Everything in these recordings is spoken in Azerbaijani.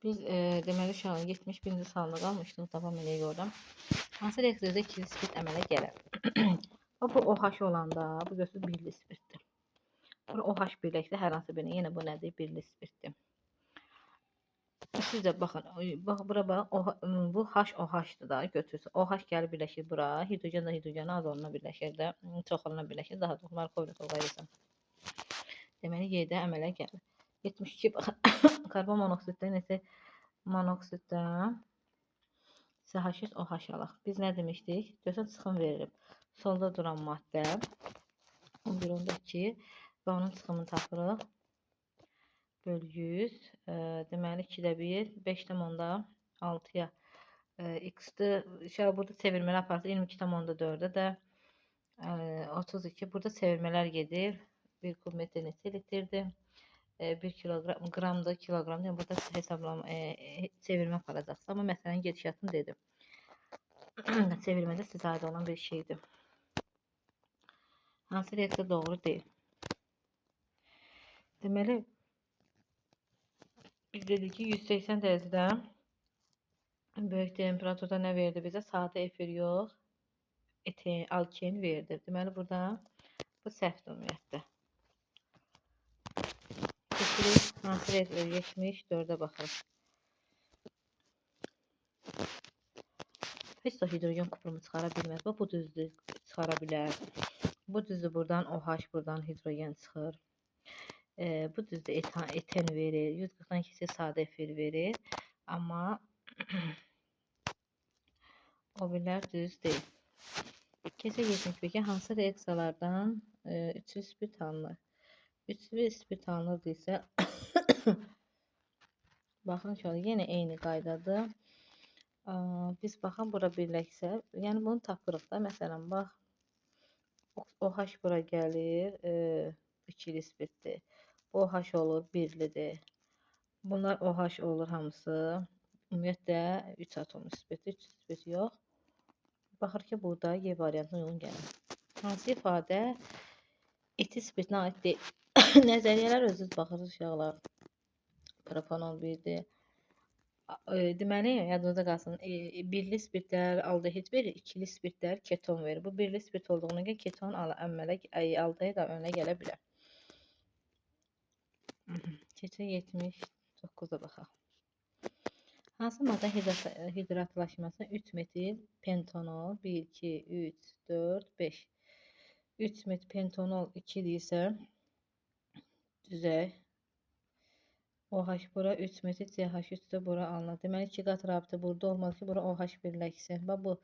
Biz deməli uşağın 71-ci sualında qalmışdıq. Davam eləyək oradan. Hansı reaksiyada ikili spirt əmələ gələr? Bax, bu OH olanda, bu görürsünüz birli spirtdir. Bura OH birləşsə hər hansı birinə, yenə bu nədir? Birli spirtdir. Siz də baxın, bax bura bax, OH, bu H OH-dır da, götürsün. OH gəlir birləşir bura, hidrogen də hidrogenə az onunla birləşir də, çox onunla birləşir, daha çox Markovnikov qaydası. Deməli, Y-də əmələ gəlir. 72, baxın, karbon monoksiddə nəsə monoksiddə CH3 OH alaq. Biz nə demişdik? Görsən, çıxım verilib. Solda duran maddə 11.2 və onun çıxımını tapırıq. Böl 100. Deməli, 2-də 1, 5,6-ya x-dir. Şöyle burada çevirmələr aparsa 22,4-ə də 32. Burada çevirmələr gedir. 1 kubmetr neçə litrdir? 1 kiloqram, qramdır, kiloqram. Yəni burada hesablama, çevirmə aparacaqsınız. Amma məsələnin gedişatını dedim. Çevirmədə sizə aid olan bir şeydir. Hansı reaksiya doğru deyil? Deməli, biz dedik ki, 180 dərəcədə böyük temperaturda nə verdi bizə? Sadə efir yox, eten, alken verdi. Deməli, burada bu səhvdir ümumiyyətlə. Keçirik, hansı reaksiya? 74-ə baxırıq. Heç də hidrogen kuprumu çıxara bilməz. Bax, bu düzdür, çıxara bilər. Bu düzdür, buradan OH, buradan hidrogen çıxır. Bu düzdür, eten verir. 140-dan keçir, sadə efir verir. Amma o birlər düz deyil. Keçək 75-ə, hansı reaksiyalardan üçlü spirt alınır? Üçlü spirt alınır deyilsə, baxın şöyle, yenə eyni qaydadır. Biz baxın, bura birləşsə, yəni bunu tapırıq da. Məsələn, bax, OH bura gəlir, ikili spirtdir. Bu OH olur, birlidir. Bunlar OH olur hamısı. Ümumiyyətlə, 3 atomlu spirtdir, 3 spirt yox. Baxır ki, burada Y variantına uyğun gəlir. Hansı ifadə etil spirtinə aid deyil? Nəzəriyyələr özünüz baxırsınız uşaqlar. Propanol 1-dir. Deməli, yadınızda qalsın, birli spirtlər aldehid verir, ikili spirtlər keton verir. Bu birli spirt olduğuna görə keton əmələ, aldehid önə gələ bilər. Keçək 79-a baxaq. Hansı maddə hidratlaşması 3 metil pentanol 1, 2, 3, 4, 5. 3 metil pentanol 2 deyilsə, düzək. OH bura 3 metil CH3 də bura alınır. Deməli, 2 qat rabitə burada olmalı ki, bura OH birləşsin. Bax, bu,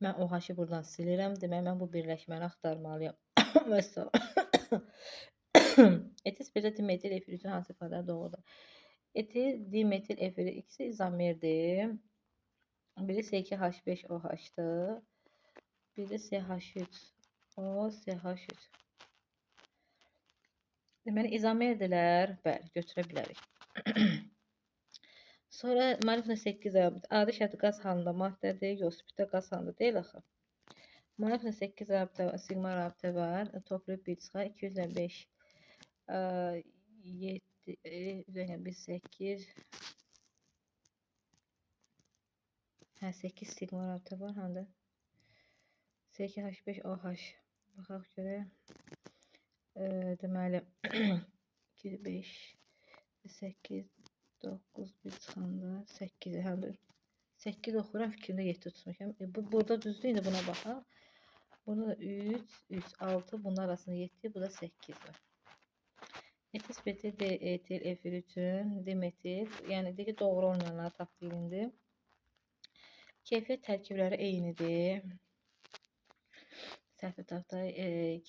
mən OH-ı buradan silirəm. Deməli, mən bu birləşməni axtarmalıyam. Vəssalam. Etil spirtə dimetil efir üçün hansı ifadələr doğrudur? Etil dimetil efiri ikisi izomerdir. Biri C2H5OH-dır. Biri CH3O, CH3. Deməli, izomerdirlər. Bəli, götürə bilərik. Sonra molekülün 8 rabitə. Adi şərtli qaz halında maddədir. Yox, spirtdə qaz halında deyil axı. Molekülün 8 rabitə, siqma rabitə var. Toplayıb bir çıxar. 205, 7, üzərində 1, 8. Hə, 8 siqma rabitə var. Handa? C2H5OH. Baxaq görək. Deməli, 2, 5, 8, 9, 1 çıxanda 8, həm də 8 oxuyuram, fikrimdə 7 tutmuşam. Bu burada düzdür, indi buna baxaq. Burada da 3, 3, 6, bunun arasında 7, bu da 8 var. Etil spirti D-etil efir üçün dimetil, yəni deyir ki, doğru olmayanları tapdıq indi. Keyfiyyət tərkibləri eynidir. Səhv tapdıq.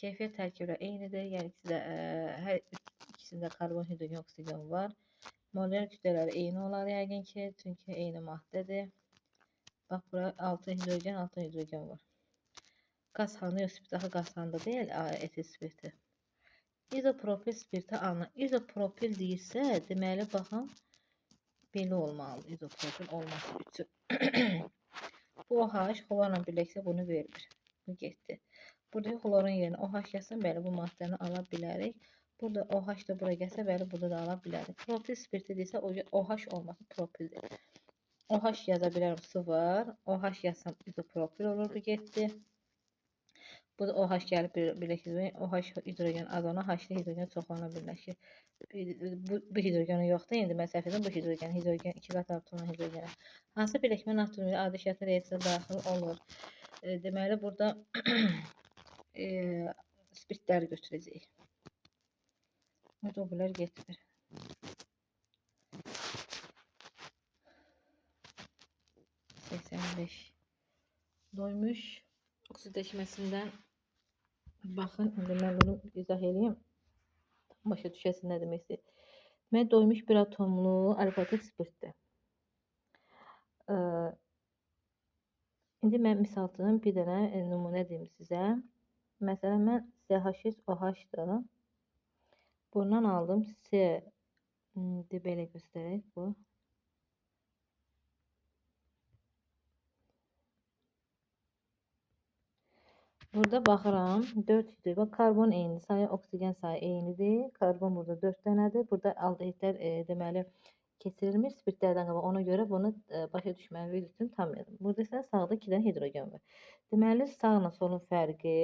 Keyfiyyət tərkibləri eynidir. Yəni ikisi də, hər ikisində karbon, hidrogen, oksigen var. Molar kütlələri eyni olar yəqin ki, çünki eyni maddədir. Bax, bura 6 hidrogen, 6 hidrogen var. Qaz halında yox, spirt axı qaz halında deyil, etil spirti. İzopropil spirti alınır. İzopropil deyilsə, deməli, baxın, belə olmalıdır izopropil olması üçün. Bu OH xlorla birləşsə bunu vermir. Bu getdi. Buradakı xlorun yerinə OH yazsam, bəli, bu maddəni ala bilərik. Burada OH da bura gəlsə, bəli, burada da ala bilərik. Propil spirtidirsə, OH olması propildir. OH yaza bilərəm, su var. OH yazsam izopropil olur, bu getdi. Bu da OH gəlib birləşir. OH hidrogen az ona, H-li hidrogen çoxlarına birləşir. Bu hidrogeni yoxdur. İndi mən səhv edirəm, bu hidrogen, hidrogen 2 qat atomla hidrogeni. Hansı birləşmə natrium ilə adi şərtlə reaksiya daxil olur? Deməli, burada spirtləri götürəcəyik. O bilər getmir. 85. Doymuş oksidləşməsindən baxın, indi mən bunu izah eləyim. Başa düşəsin nə demək istəyir. Demək, doymuş bir atomlu alfatik spirtdir. İndi mən misal üçün bir dənə nümunə deyim sizə. Məsələn, mən CH3OH-dır. Bundan aldım C, indi belə göstərək bu. Burada baxıram 4 hidrogen, karbon eyni sayı, oksigen sayı eynidir. Karbon burada 4 dənədir. Burada aldehidlər deməli keçirilmiş spirtlərdən qabaq. Ona görə bunu başa düşməyiniz üçün tam yazın. Burada isə sağda 2 dənə hidrogen var. Deməli sağla solun fərqi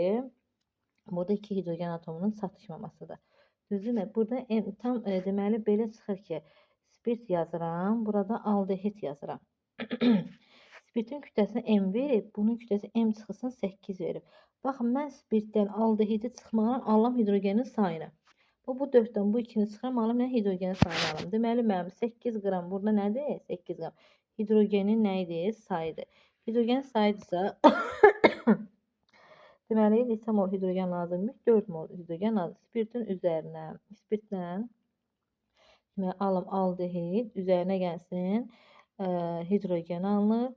burada 2 hidrogen atomunun çatışmamasıdır. Düzdürmü? Burada tam deməli belə çıxır ki, spirt yazıram, burada aldehid yazıram. Spirtin kütləsini M verib, bunun kütləsi M çıxılsın 8 verib. Baxın, mən spirtdən aldehidi çıxmağın alam hidrogenin sayını. Bu 4-dən bu 2-ni çıxıram, alım nə hidrogenin sayını alım. Deməli, mənim 8 qram burada nədir? 8 qram. Hidrogenin nə idi? Sayıdır. Hidrogen sayıdırsa, deməli, neçə mol hidrogen lazımmış? 4 mol hidrogen lazım. Spirtin üzərinə, spirtlə deməli, alım aldehid, üzərinə gəlsin, hidrogen alınır.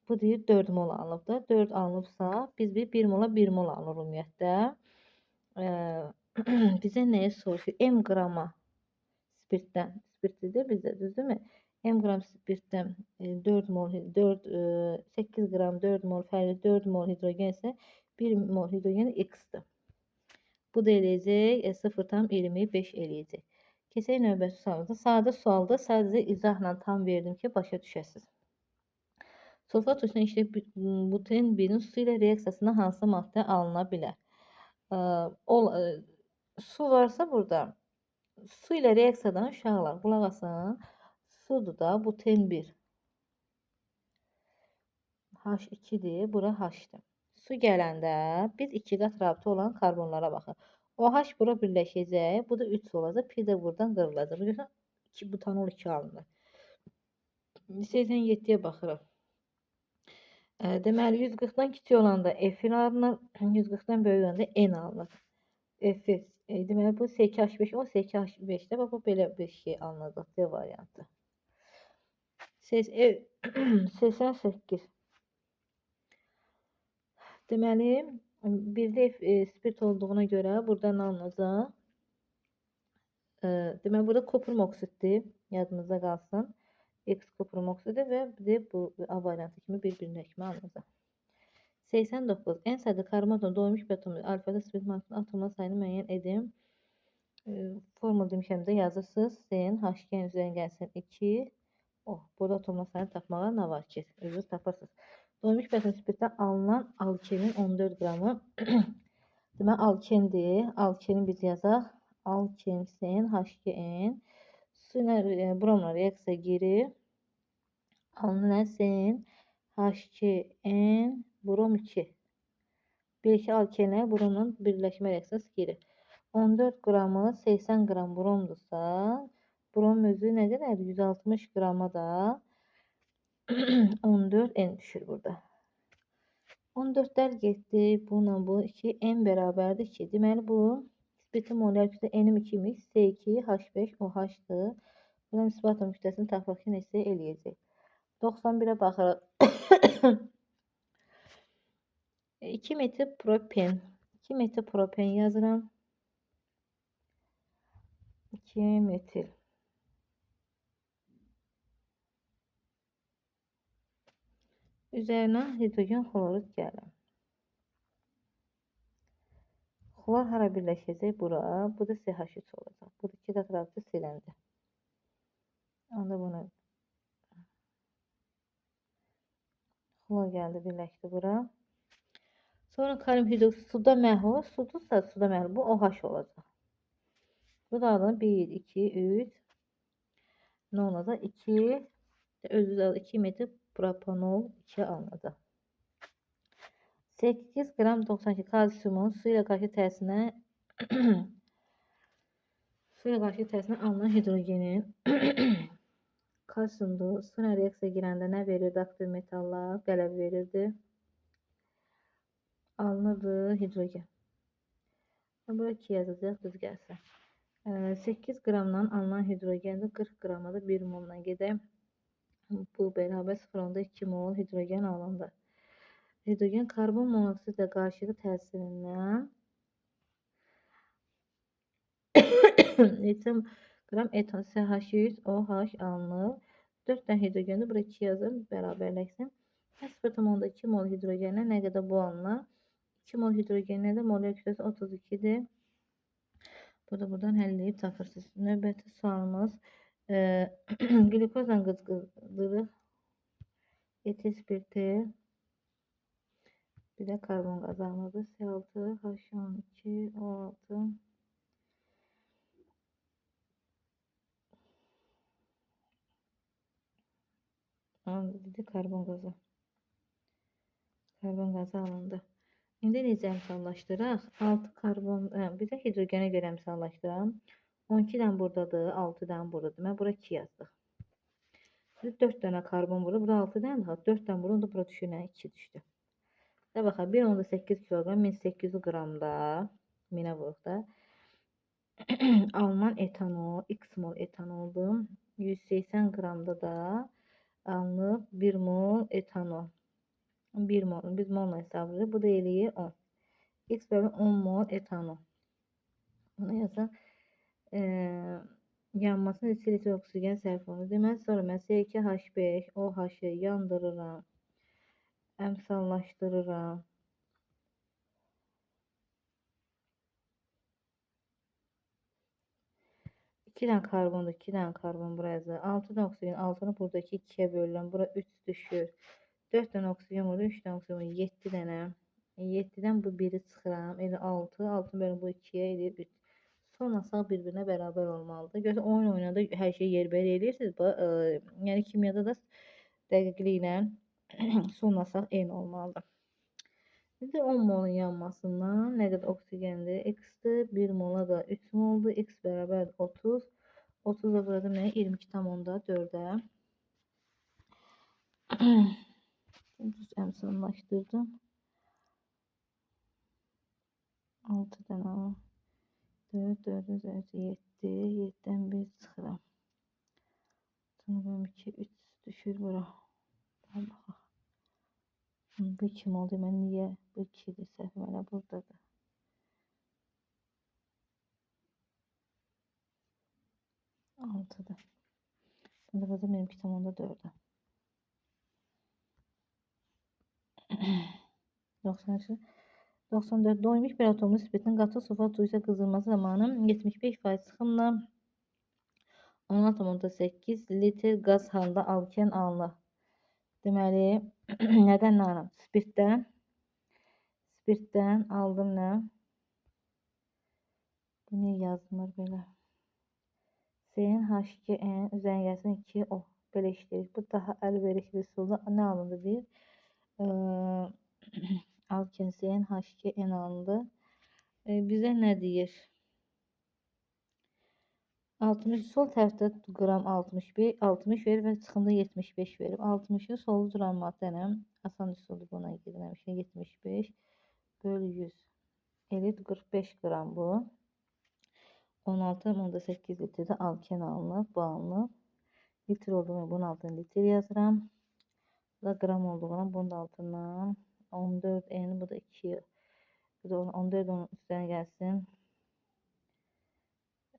Bu deyir 4 mol alınıb da. 4 alınıbsa, biz bir 1 mola 1 mol alınır ümumiyyətlə. Bizə nəyi soruşur? M qrama spirtdən. Spirtlidir bizdə, düzdürmü? M qram spirtdən 4 mol, 4, 8 qram 4 mol fərqli 4 mol hidrogen isə 1 mol hidrogen X-dir. Bu da eləyəcək 0,25 eləyəcək. Keçək növbəti sualımıza. Sadə sualda sadəcə izahla tam verdim ki, başa düşəsiniz. Sulfat turşusuna işləyib buten 1-in su ilə reaksiyasına hansı maddə alına bilər? Su varsa burada, su ilə reaksiyadan uşaqlar, qulaq asın, sudur da buten 1. H2-dir, bura H-dir. Su gələndə biz 2 qat rabitə olan karbonlara baxın. OH bura birləşəcək, bu da 3 olacaq, bir də buradan qırılacaq. Bu görürsən, butanol 2 alınır. 87-yə baxırıq. Deməli, 140-dan kiçik olanda F-in alınır, 140-dan böyük olanda N alınır. F, deməli, bu S2H5, o S2H5-də, bax, bu belə bir şey alınacaq, D variantı. 88. Deməli, birdə spirt olduğuna görə burada nə alınacaq? Deməli, burada kuprum oksiddir, yadınızda qalsın. X kuprum oksidi və bir də bu A variantı kimi bir birləşmə alınacaq. 89. En sadə karbon atomu doymuş bir atomdur. Alfada spirt maddəsinin atomlar sayını müəyyən edin. Formul demişəm də yazırsınız. S-in H-gen üzərinə gəlsin 2. Oh, burada atomlar sayını tapmağa nə var ki? Özünüz tapırsınız. Doymuş bir atom spirtdən alınan alkenin 14 qramı. Deməli, alkendir. Alkeni biz yazaq. Alken S-in H-gen. Su ilə bromla reaksiya girir. Alınır S-in H2N brom 2. Bir-iki alkenə bromla birləşmə reaksiyası girir. 14 qramı 80 qram bromdursa, brom özü nə qədərdir? 160 qrama da 14 N düşür burada. 14-lər getdi. Bununla bu 2 N bərabərdir 2. Deməli, bu spirtin molyar kütlə N-im 2 imiş. S2 H5 OH-dır. Buradan nisbi atom kütləsini tapmaq üçün neçə eləyəcək? 91-ə baxırıq. 2 metil propen. 2 metil propen yazıram. 2 metil. Üzərinə hidrogen xlorid gəlir. Xlor hara birləşəcək? Bura. Bu da CH3 olacaq. Bu da 2 qat rabitə siləndi. Onda bunu xlor gəldi, birləşdi bura. Sonra kalium hidroksid suda məhlul, sudursa suda məhlul, bu OH olacaq. Bu da alınır 1, 2, 3, nə olacaq? 2, özü 2 metil propanol 2 alınacaq. 8 qram 92 kalsiumun su ilə qarşı təsirinə alınan hidrogenin kalsiumdur. Su ilə reaksiya girəndə nə verirdi? Aktiv metallar qələb verirdi. Alınırdı hidrogen. Bura 2 yazacaq, düz gəlsin. 8 qramdan alınan hidrogendir. 40 qrama da 1 molla gedək. Bu bərabər 0,2 mol hidrogen alındı. Hidrogen karbon monoksidlə qarşılıqlı təsirindən neçə qram etan CH3OH alınır. 4 dənə hidrogendir. Bura 2 yazın, bərabərləşsin. 0,2 mol hidrogenlə nə qədər bu alınır? 2 mol hidrogenlə də molar kütləsi 32-dir. Burada buradan həll edib tapırsınız. Növbəti sualımız qlikozla qızdırırıq. Etil spirti. Bir də karbon qazı alınır. C6, H12, O6. Dedi karbon qazı. Karbon qazı alındı. İndi necə əmsallaşdıraq? 6 karbon, bir də hidrogenə görə əmsallaşdıram. 12 dənə buradadır, 6 dənə buradadır. Mən bura 2 yazdıq. 4 dənə karbon burada, burada 6 dənə, 4 dənə burada, onda bura düşür, 2 düşdü. Də baxaq, 1,8 kiloqram 1800 qramda, minə vuruq da, alınan etanol, x mol etanoldur. 180 qramda da alınıb 1 mol etanol. 1 mol, biz molla hesablayırıq. Bu da eləyir 10. X bölü 10 mol etanol. Bunu yazaq. Yanmasına 2 litr oksigen sərf olunur. Deməli, sonra mən C2H5 OH-ı yandırıram. Əmsallaşdırıram. 2 dənə karbondur, 2 dənə karbon buraya yazır. 6 dənə oksigen, 6-nı buradakı 2-yə bölürəm. Bura 3 düşür. 4 dənə oksigen burada, 3 dənə oksigen burada, 7 dənə. 7-dən bu 1-i çıxıram. Elə 6, 6-nı bölüm bu 2-yə eləyir 3. Sonla sağ bir-birinə bərabər olmalıdır. Görürsən, oyun oynanda hər şeyi yerbəyer eləyirsiniz. Yəni, kimyada da dəqiqliklə sonla sağ eyni olmalıdır. İndi 10 molun yanmasından nə qədər oksigendir? X-dir. 1 mola da 3 moldur. X bərabər 30. 30 da burada nə? 22,4-ə. Düz əmsallaşdırdım. 6 dənə 4, 4, 4, 7, 7-dən 1 çıxıram. Sonra 2, 3 düşür bura. Baxaq. Bu 2 oldu? Mən niyə? Bu 2-dir, səhvim elə buradadır. 6-dır. Burada burada 22,4-ə. 93, 94 doymuş bir atomlu spirtin qatı sulfat suyu ilə qızdırılması zamanı 75% sıxımla 16,8 litr qaz halında alken alınır. Deməli, nədən nə alım? Spirtdən. Spirtdən aldım nə? Bu niyə yazmır belə? CnH2n üzərinə gəlsin 2O. Belə işləyirik. Bu daha əlverişli üsulda nə alındı deyir? Alken CnH2n alındı. Bizə nə deyir? 60 sol tərəfdə qram 65, 60 verir və çıxımda 75 verir. 60-ı solu duran maddənə asan üsuldur buna gedirəm. 75 bölü 100. Eləyir 45 qram bu. 16,8 litrdə alken alınıb, bu alınıb. Litr olduğuna bunun altına litr yazıram. Bu da qram olduğuna bunun da altından 14 n, bu da 2. Bu da 14 onun üstünə gəlsin.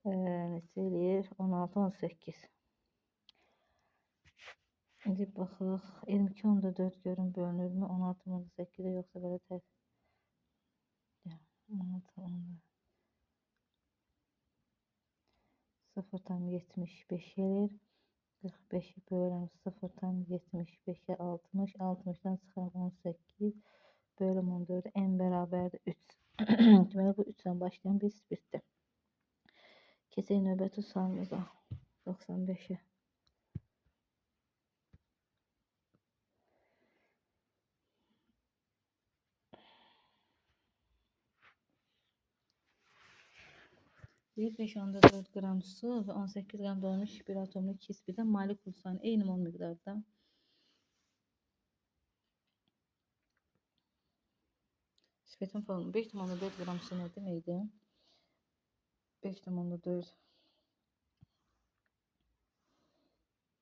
Neçə eləyir? 16, 18. İndi baxaq. 22,4 görün bölünürmü? 16,8-ə yoxsa belə tər. 6, 0,75 eləyir. 45-i bölürəm 0,75-ə 60. 60-dan çıxıram 18. Bölüm 14-ə n bərabərdir 3. Deməli, bu 3-dən başlayan bir spirtdir. Keçək növbəti sualımıza. 95-ə. Deyir 5,4 qram su və 18 qram dolmuş bir atomlu iki spirtə molekul sayını eyni mol miqdarda. Spirtin formulu 5,4 qram su nə deməkdir? 5,4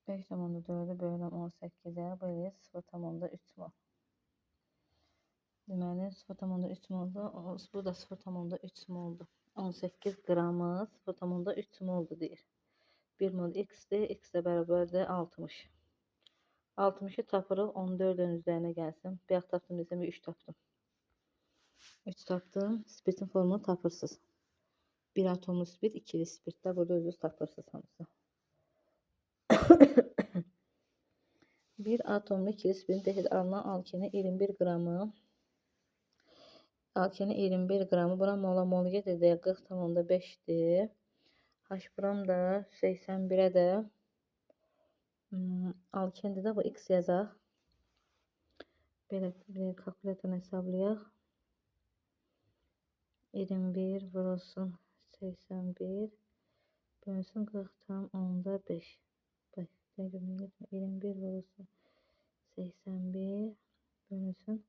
5,4-ü bölürəm 18-ə, bu eləyir 0,3 mol. Deməli 0,3 moldur, bu da 0,3 moldur. 18 qramı 0,3 moldur deyir. 1 mol x-dir, x də bərabərdir 60. 60-ı tapırıq, 14-ün üzərinə gəlsin. Bayaq tapdım desəm, 3 tapdım. 3 tapdım. Spirtin formunu tapırsınız. Bir atomlu spirt, ikili spirtdə burada özünüz tapırsınız hamısı. Bir atomlu ikili spirtin dehid alınan alkeni 21 qramı. Alkeni 21 qramı. Bura mola mol gedir deyə 40,5-dir. H buram da 81-ə də alkendir də bu x yazaq. Belə bir kalkulyatorla hesablayaq. 21 vurulsun 81 bölünsün 40,5. Bax, 21 vurulsun 81 bölünsün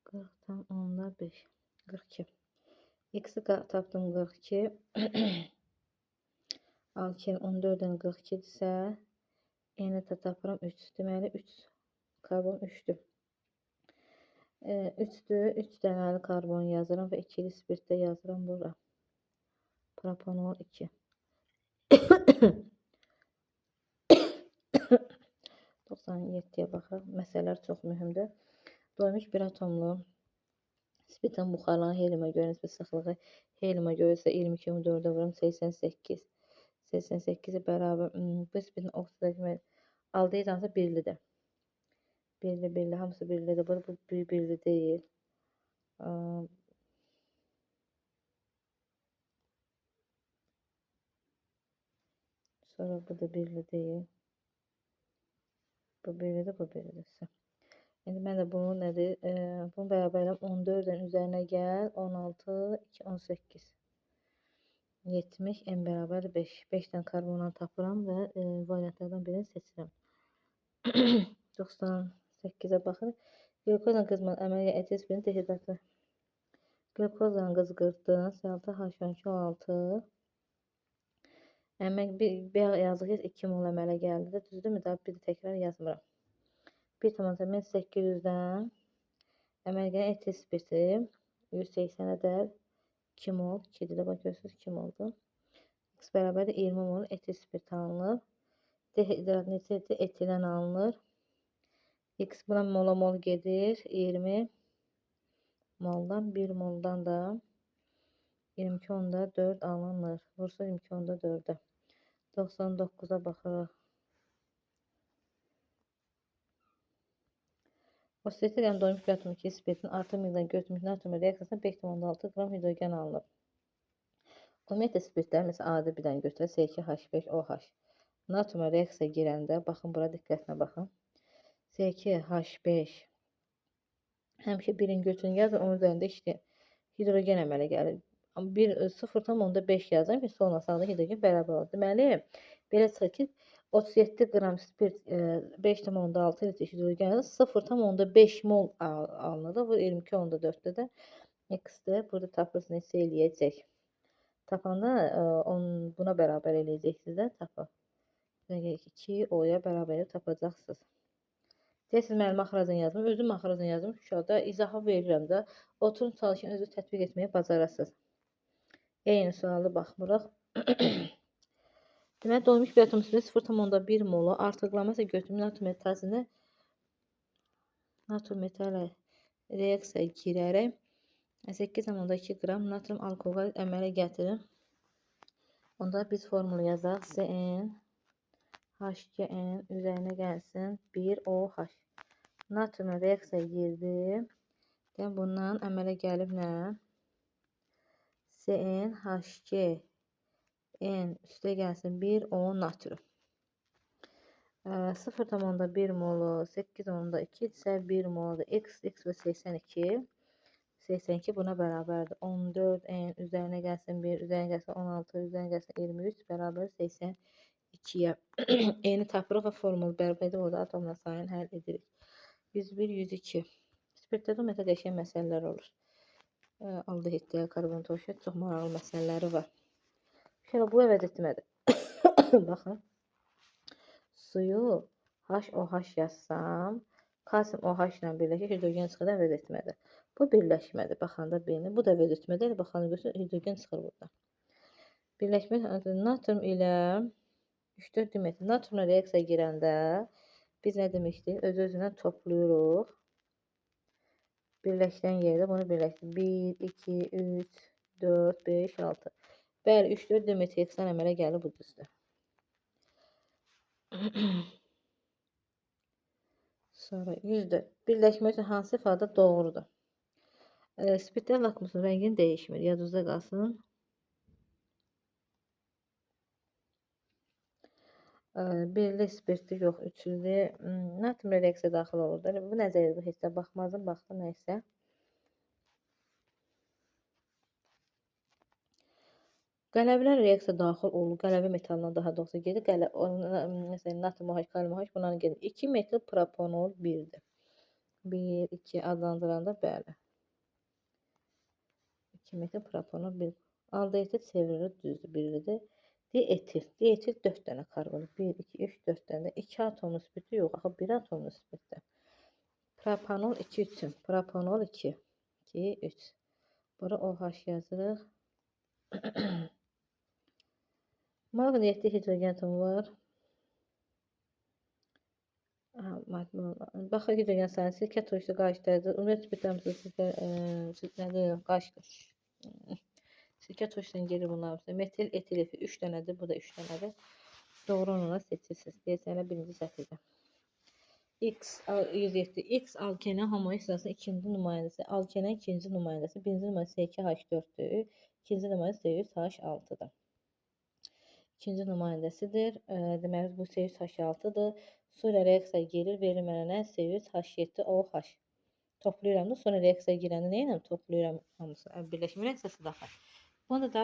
40,5. 42. X-i tapdım 42. Alken 14-dən 42-dirsə, N-i də tapıram 3. Deməli 3 karbon 3-dür. 3-dür. 3 dənəli karbon yazıram və ikili spirtdə yazıram bura. Propanol 2. 97-yə baxaq. Məsələlər çox mühümdür. Doymuş bir atomlu spirtin buxarlanan heliuma görə nisbət sıxlığı heliuma görə isə 22,4-ə vururam 88. 88-ə bərabər bu spirtin oksidləşmə aldehid hansı birlidir. Birli, birli, hamısı birlidir. Burada bu birli deyil. Sonra bu da birli deyil. Bu birlidir, bu birlidir. İndi mən də bunu nədir? Bunu bərabərləm 14-ün üzərinə gəl. 16, 2, 18. 70, n bərabər 5. 5 dənə karbondan tapıram və variantlardan birini seçirəm. 98-ə baxırıq. Qlükozla qızma əmələ etil spirtin dehidratı. Qlükozla qızqırdım. C6H12O6. Əmək bir yazdıq ki, 2 mol əmələ gəldi də. Düzdürmü? Daha bir də təkrar yazmıram. 1,1800-dən əmələ gələn etil spirti 180-ə də 2 mol, 2-dir də, bax görürsünüz 2 moldur. X bərabərdir 20 mol etil spirt alınır. Dehidrat neçədir? Etilen alınır. X buna mola mol gedir. 20 moldan 1 moldan da 22,4 alınır. Vursa 22,4-ə. 99-a baxırıq. 37 qram doymuş bir atom 2 spirtin artıq miqdarı götürmüş natrium reaksiyasında 5,6 qram hidrogen alınır. Ümumiyyətlə spirtlər, məsələn, adi bir dənə götürək, C2H5OH. Natrium reaksiya girəndə, baxın bura diqqətlə baxın. C2H5 həmişə birin götürün yazın, onun üzərində işte hidrogen əmələ gəlir. 0,5 yazın ki, solla sağda hidrogen bərabər olur. Deməli, belə çıxır ki, 37 qram spirt 5,6 litr hidrogen 0,5 mol alınır. Bu 22,4-də də x-dir. Burada tapırsınız neçə eləyəcək. Tapanda buna bərabər eləyəcəksiniz də tapı. 2 O-ya bərabər tapacaqsınız. Deyəsiniz, müəllim axıracan yazdım. Özüm axıracan yazdım. Uşaqda izahı verirəm də. Oturun, çalışın, özünüz tətbiq etməyi bacarasınız. Eyni sualı baxmırıq. Deməli, doymuş bir atom spirti 0,1 molu artıqlaması götürmüş natrium metalini natrium metalə reaksiyaya girərək 8,2 qram natrium alkoqol əmələ gətirir. Onda biz formulu yazaq. CN H2N üzərinə gəlsin 1OH. Natriumla reaksiya girdi. Yəni bundan əmələ gəlib nə? CN H2 N üstə gəlsin 1O natrium. 0,1 molu 8,2 isə 1 molu X, X və 82. 82 buna bərabərdir. 14 N üzərinə gəlsin 1, üzərinə gəlsin 16, üzərinə gəlsin 23 bərabər 82-yə. N-i tapırıq və formulu bərabər edib orada atomla sayını həll edirik. 101, 102. Spirtdə də ümumiyyətlə qəşəng məsələlər olur. Aldehiddə, karbon turşu çox maraqlı məsələləri var. Şöyle bu əvəz etmədi. Baxın. Suyu HOH yazsam, kalsium OH ilə birləşir, hidrogen çıxır, əvəz etmədi. Bu birləşmədi. Baxanda birini. Bu da əvəz etmədi. Elə baxanda görsün, hidrogen çıxır burada. Birləşmə natrium ilə 3-4 dimetil. Natriumla reaksiya girəndə biz nə demişdik? Öz-özündən toplayırıq. Birləşdirən yerdə bunu birləşdir. 1, 2, 3, 4, 5, 6. Bəli, 3-4 dimetil əmələ gəlir bu düzdür. Sonra 104. Birləşmə üçün hansı ifadə doğrudur? Spirtdən lakmusun rəngini dəyişmir. Yadınızda qalsın. Birli spirti yox, üçlü. Natrium reaksiya daxil olur. Bu nəzərdə bu heç də baxmazdım. Baxdım nəysə. Qələvlər reaksiya daxil olur. Qələvi metalına daha doğrusu gedir. Məsələn, natrium OH, kalium OH bunların gedir. 2 metil propanol 1-dir. 1, 2 adlandıranda bəli. 2 metil propanol 1. Aldehid çevrilir, düzdür, 1-dir. Dietil. Dietil 4 dənə karbonu. 1, 2, 3, 4 dənə. 2 atomlu spirti yox, axı 1 atomlu spirtdir. Propanol 2 üçün. Propanol 2. 2, 3. Bura OH yazırıq. Maqni 7 hidrogen atomu var. Baxın, hidrogen sayı sirkə turşusu qarışdırır. Ümumiyyətlə, sirkə qarışdırır. Sirkə turşusundan gelir bunlar. Metil, etil efi 3 dənədir. Bu da 3 dənədir. Doğru onunla seçirsiniz. Deyirsən, elə birinci sətirdə. X, 107. X alkenin homohissasının ikinci nümayəndəsi. Alkenin ikinci nümayəndəsi. Birinci nümayəndəsi C2H4-dür. İkinci nümayəndəsi C3H6-dır. İkinci nümayəndəsidir. Deməli, bu C3H6-dır. Su ilə reaksiya girir. Verir mənə nə? C3H7OH. Toplayıram da. Sonra reaksiya girəndə nə edirəm? Toplayıram hamısı. Birləşmə reaksiyası daxil. Bunda da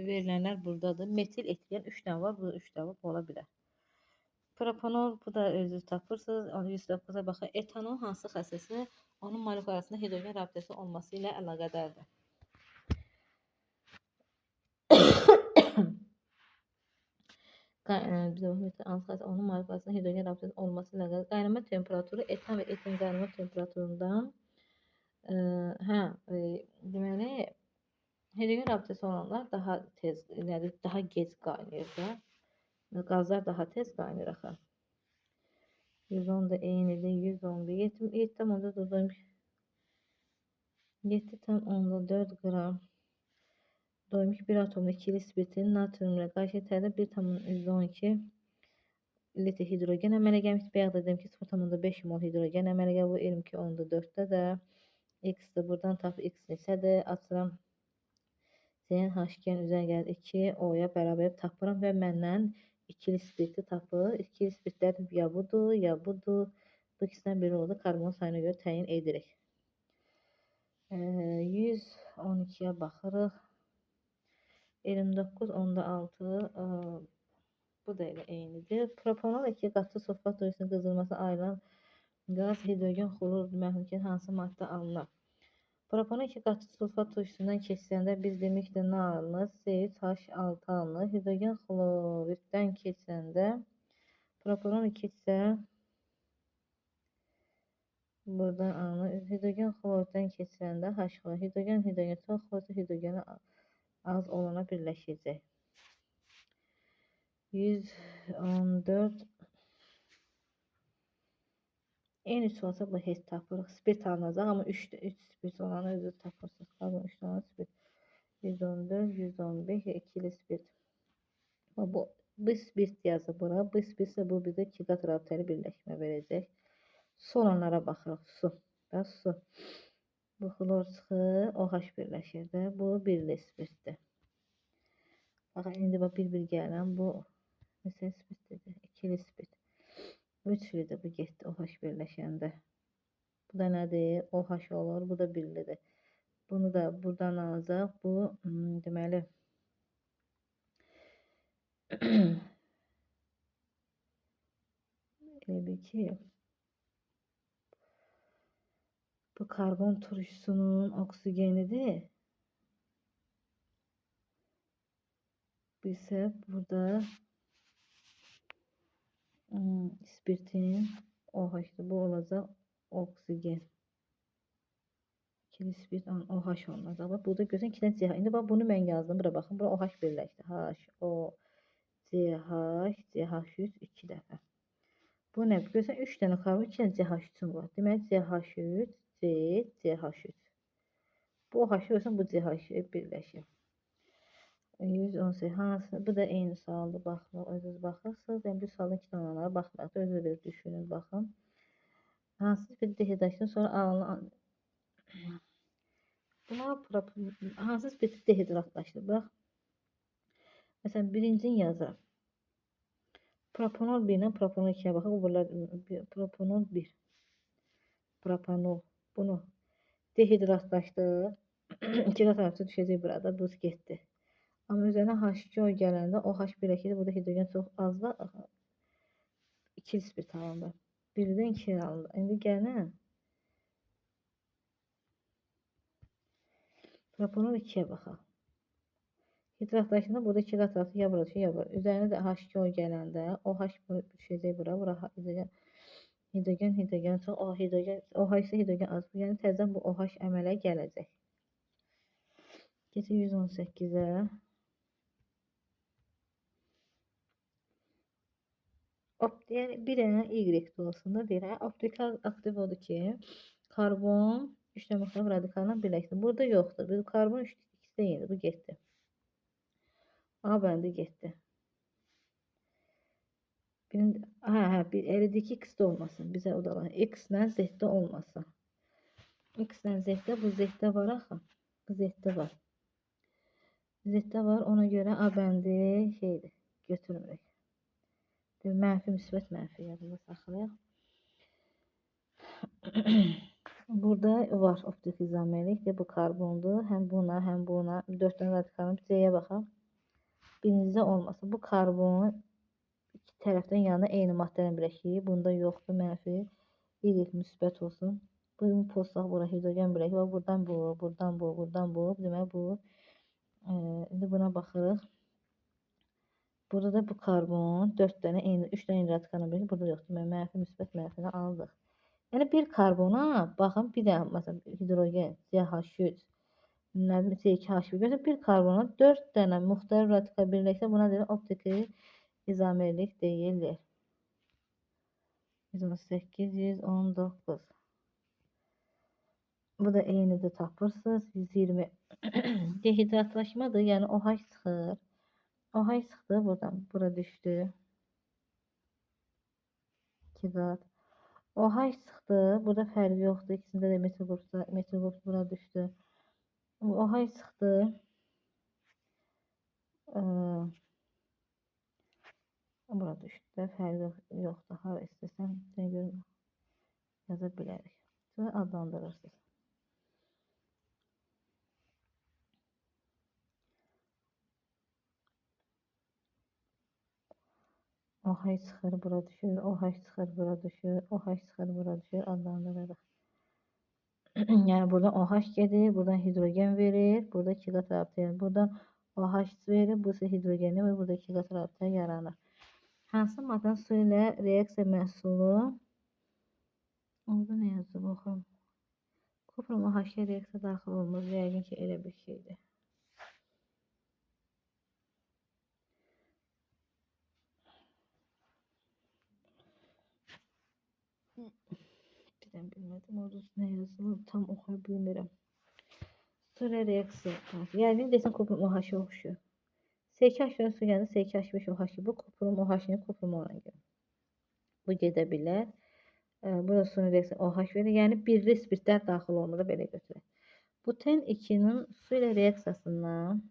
verilənlər buradadır. Metil etilen 3 dənə var. Bu 3 dənə var. Bu ola bilər. Propanol, bu da özünüz tapırsınız. 109-a baxın. Etanol hansı xəssəsi? Onun molekul arasında hidrogen rabitəsi olması ilə əlaqədardır. Onun molekul arasında hidrogen rabitəsi olması ilə əlaqədardır. Qaynama temperaturu etan və etin qaynama temperaturundan deməli hidrogen rabitəsi olanlar daha tez, yəni daha gec qaynayır da. Qazlar daha tez qaynayır axı. 110 da eynidir. 111. 7,4 7,4 qram doymuş bir atomlu ikili spirtin natriumla qarşı tərdə 1,12 litr hidrogen əmələ gəlmişdir. Bayaq da dedim ki, 0,5 mol hidrogen əmələ gəlir. Bu 22,4-də də X-dir. Buradan tap X neçədir? Açıram. CNH2-nin üzərinə gəlir 2, O-ya bərabər tapıram və məndən ikili spirti tapır. İkili spirtlər ya budur, ya budur. Bu ikisindən biri oldu. Karbon sayına görə təyin edirik. 112-yə baxırıq. 29,6 bu da elə eynidir. Propanol 2 qatı sulfat turşusunun qızdırılmasına ayrılan qaz hidrogen xlor məhlulkən hansı maddə alınır? Propanol 2 qatı sulfat turşusundan keçsəndə biz demək ki, nə alınır? C3H6 alınır. Hidrogen xloriddən keçsəndə propanol 2 isə buradan alınır. Hidrogen xloriddən keçsəndə H xlor. Hidrogen, hidrogen çox, xlor hidrogeni az olana birləşəcək. 114. Eyni 3 olsa bu heç tapırıq. Spirt alınacaq, amma 3 spirt olanı özü tapırsınız. Karbon 3 dənə spirt. 114, 115, 2-li spirt. Bu spirt yazır bura. Bu spirt isə bu bizə 2 qat rabitəli birləşmə verəcək. Su olanlara baxırıq. Su. Və su. Bu xlor çıxır, OH birləşir də. Bu birli spirtdir. Baxın, indi bax bir-bir gələn bu neçə spirtdir? 2-li spirt. Bu üçlüdür, bu getdi OH birləşəndə. Bu da nədir? OH olur, bu da birlidir. Bunu da buradan alacaq. Bu, deməli, elə bil ki, bu karbon turşusunun oksigenidir. Bu isə burada spirtin OH-dır. Bu olacaq oksigen. İkili spirt OH olacaq. Bax, burada görsən 2 dənə CH. İndi bax, bunu mən yazdım. Bura baxın. Bura OH birləşdi. H, O, C, H, CH3 2 dəfə. Bu nə? Görsən 3 dənə karbon, 2 dənə CH3-ün var. Deməli, CH3, C, CH3. Bu OH görsən, bu CH birləşir. 118. Hansı? Bu da eyni sualdır. Baxın, özünüz baxırsınız. Yəni, bir sualın 2 dənə olanlara baxmayaq. Özünüz belə düşünün, baxın. Hansı bir dehidratdan sonra alınan... Buna hansı bir dehidratlaşdı? Bax. Məsələn, birincini yazıram. Propanol 1 ilə propanol 2-yə baxaq. Bunlar propanol 1. Propanol. Bunu dehidratlaşdı. 2 qat artıq düşəcək burada. Bu getdi. Amma üzərinə H2O gələndə OH birləşir. Burada hidrogen çox azdır. 2 spirt alındı. 1-dən 2 alındı. İndi gələn propanol 2-yə baxaq. Hidratlaşında burada 2 qat artıq ya bura düşür, ya bura. Üzərinə də H2O gələndə OH düşəcək bura. Bura hidrogen, hidrogen, hidrogen çox. O hidrogen, OH isə hidrogen az. Yəni təzədən bu OH əmələ gələcək. Keçək 118-ə. Yəni bir dənə Y-də olsun da deyir. Optikal aktiv odur ki, karbon 3 dənə müxtəlif radikalla birləşdi. Burada yoxdur. Bu karbon 3 ikisi də yenidir. Bu getdi. A bəndi getdi. Bir elədir ki, X-də olmasın. Bizə o da var. X ilə Z-də olmasın. X ilə Z-də, bu Z-də var axı. Bu Z-də var. Z-də var. Ona görə A bəndi şeydir. Götürmürük. Mənfi, müsbət, mənfi yadında saxlayaq. Burada var optik izomerlik. Bu karbondur. Həm buna, həm buna. 4 dənə radikalın C-yə baxaq. Birincidə olmasın. Bu karbon iki tərəfdən yanına eyni maddələ birləşir. Bunda yoxdur mənfi. Y müsbət olsun. Bunu possaq bura hidrogen birləşir. Buradan bu, buradan bu, buradan bu. Deməli bu. İndi buna baxırıq. Burada da bu karbon 4 dənə eyni, 3 dənə eyni radikalla birləşir. Burada yoxdur. Deməli mənfi, müsbət, mənfini aldıq. Yəni bir karbona baxın, bir dənə məsələn hidrogen CH3, C2H1 görürsən, bir karbona 4 dənə müxtəlif radikal birləşsə buna deyilir optiki izomerlik deyilir. 118, 119. Bu da eynidir tapırsınız. 120. Dehidratlaşmadır, yəni OH çıxır. OH çıxdı buradan. Bura düşdü. 2 qat. OH çıxdı. Burada fərqi yoxdur. İkisində də metil qrupu bura düşdü. OH çıxdı. Bura düşdü. Fərqi yoxdur. Hara istəsən, görüm, yaza bilərik. Sonra adlandırırsınız. OH çıxır, bura düşür, OH çıxır, bura düşür, OH çıxır, bura düşür, adlandırırıq. Yəni buradan OH gedir, buradan hidrogen verir, burada 2 qat rabitə yaranır. Buradan OH verir, bu isə hidrogeni və burada 2 qat rabitə yaranır. Hansı maddənin su ilə reaksiya məhsulu? Orada nə yazıb oxuyum? Kuprum OH-ya reaksiya daxil olmaz, yəqin ki elə bir şeydir. Deyirəm, bilmədim. Orada nə yazılır, tam oxuya bilmirəm. Su ilə reaksiya. Yəni, desən, kuprum OH-a oxşuyur. C2H4 su gəldi, C2H5 OH. Bu kuprum OH-ni kuprum O-la gəlir. Bu gedə bilər. Bu da su ilə reaksiya OH verir. Yəni, birli spirtlər daxil olmalı, belə götürək. Buten 2-nin su ilə reaksiyasından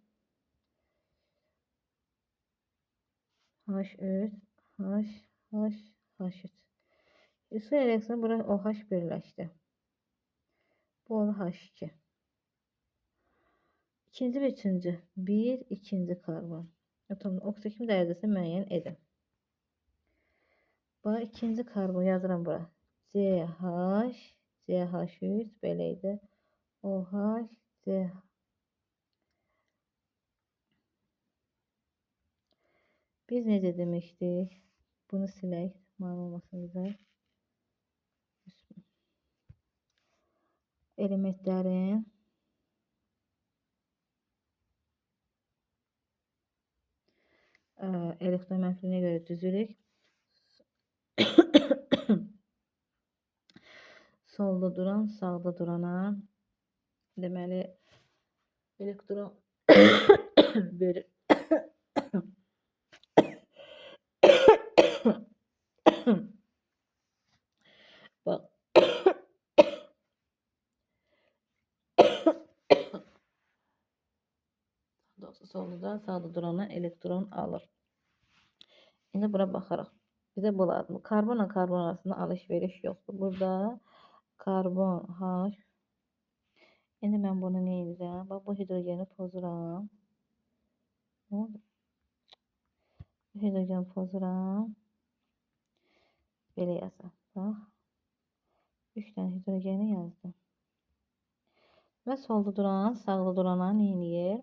H3, H, H, H3. Su ilə reaksiyasında bura OH birləşdi. Bu olur H2. İkinci və üçüncü. Bir, ikinci karbon. Atomun oksigen dərəcəsini müəyyən edin. Bax, ikinci karbon yazıram bura. CH, CH3 belə idi. OH, C. Biz necə demişdik? Bunu silək. Mane olmasın bizə. Elementlərin elektron mənfiliyinə görə düzürük. Solda duran, sağda durana deməli elektron verir. Bax. Solda duran, sağda durana elektron alır. İndi bura baxarıq. Bizə bu lazımdır. Karbonla karbon arasında alış-veriş yoxdur. Burada karbon H. İndi mən bunu nə edirəm? Bax, bu hidrogeni pozuram. Nə oldu? Hidrogeni pozuram. Belə yazıram. Bax. 3 dənə hidrogeni yazdım. Və solda duran, sağda durana nə edir?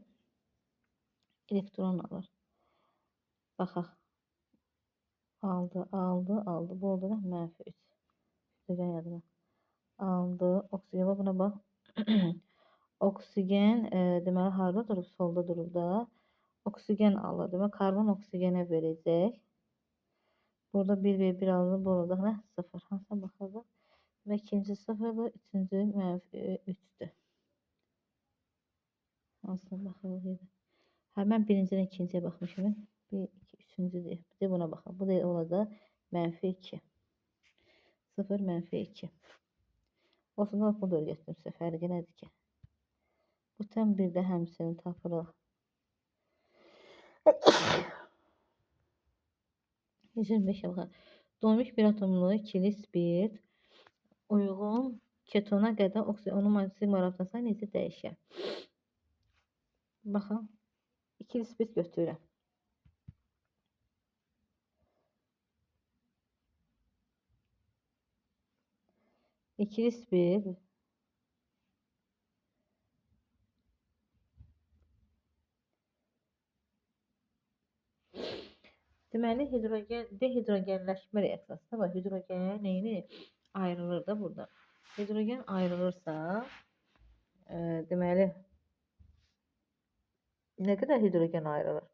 Elektron alır. Baxaq. Aldı, aldı, aldı. Bu oldu da mənfi 3. Hidrogen yazıram. Aldı. Oksigen. Buna bax. Oksigen deməli harada durub? Solda durub da. Oksigen alır. Deməli karbon oksigenə verəcək. Burada 1 və 1 alınır. Bu olacaq nə? 0. Hansına baxırıq? Və ikinci 0-dır, üçüncü mənfi 3-dür. Hansına baxırıq? Hə, mən birincidən ikinciyə baxmışam. 1, 2, üçüncü deyir. Bir də buna baxaq. Bu da olacaq mənfi 2. 0, mənfi 2. Olsun da bunu da öyrətdim sizə. Fərqi nədir ki? Buten 1-də həmçinin tapırıq. 125-ə baxaq. Doymuş bir atomlu ikili spirt uyğun ketona qədər onun sigma rabitəsi necə dəyişər? Baxın, ikili spirt götürürəm. İkili spirt deməli, hidrogen, dehidrogenləşmə reaksiyasında var. Hidrogen neyini ayrılır da burada. Hidrogen ayrılırsa, deməli, nə qədər hidrogen ayrılır?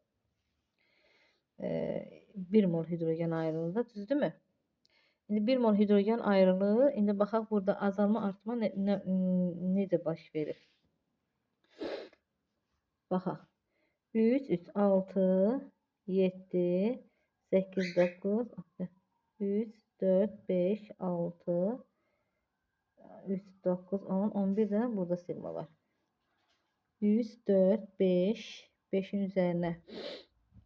1 mol hidrogen ayrılır da, düzdürmü? İndi 1 mol hidrogen ayrılır. İndi baxaq burada azalma, artma necə baş verir? Baxaq. 3, 3, 6, 7, 8, 9, 3, 4, 5, 6, 3, 9, 10, 11 dənə burada sigma var. 3, 4, 5, 5-in üzərinə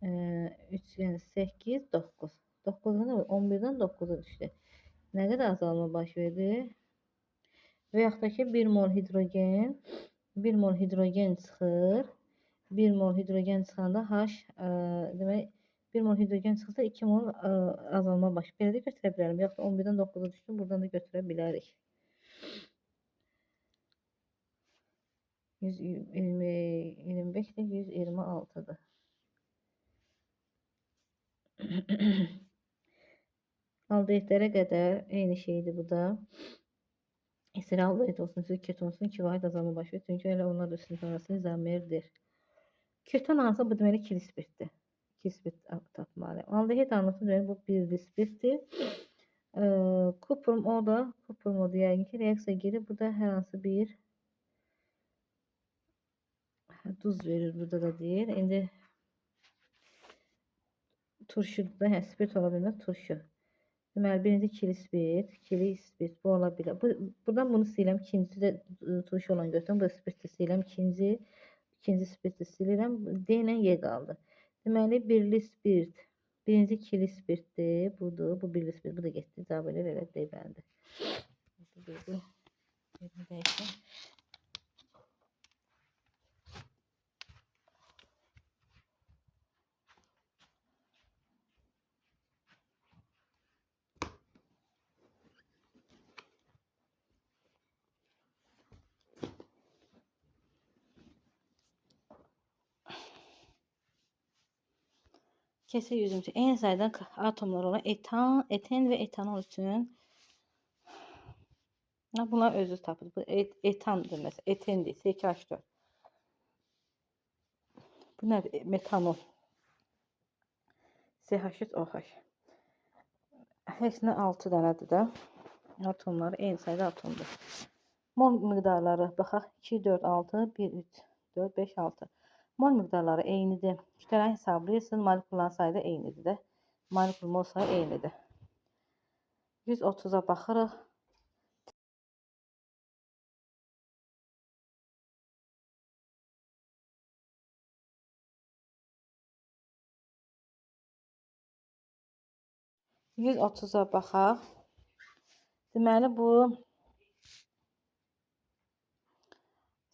3, yəni 8, 9. 9-dan 11-dən 9-a düşdü. Nə qədər azalma baş verdi? Və yaxud da ki, 1 mol hidrogen, 1 mol hidrogen çıxır. 1 mol hidrogen çıxanda H, demək, 1 mol hidrogen çıxırsa 2 mol azalma baş. Belə də götürə bilərəm. Yaxud da 11-dən 9-a düşdü, buradan da götürə bilərik. 125 də 126-dır. Aldehidlərə qədər eyni şeydir bu da. İstər aldehid olsun, istər keton olsun, 2 vahid azalma baş verir. Çünki elə onlar da üstün arası izomerdir. Keton alınsa bu deməli ikili spirtdir. İki spirt tapmalıyam. Aldehid alınsa deməli bu birli spirtdir. Kuprum o da, kuprum o da yəqin ki, reaksiya gedir. Burada hər hansı bir duz verir, burada da deyir. İndi turşudur da, hə, spirt ola bilməz, turşu. Deməli, birinci ikili spirt, ikili spirt, bu ola bilər. Buradan bunu silirəm, ikinci də turşu olan götürürəm, bu da spirti silirəm, ikinci spirti silirəm, D ilə Y qaldı. Deməli, birli spirt, birinci ikili spirtdir, budur, bu birli spirt, bu da getdi, cavab elə elə D bəndi. Yerini dəyişim. Keçək 100-cü. Eyni sayda atomlar olan etan, eten və etanol üçün bunlar özü tapır. Bu etandır məsələn. Etendir. C2H4. Bu nədir? Metanol. CH3OH. Hepsindən 6 dənədir də. Atomları eyni sayda atomdur. Mol miqdarları baxaq. 2, 4, 6, 1, 3, 4, 5, 6. Mol miqdarları eynidir. Kütləni hesablayırsın, molekulların sayı da eynidir də. Molekul mol sayı eynidir. 130-a baxırıq. ...130-a baxaq. Deməli, bu...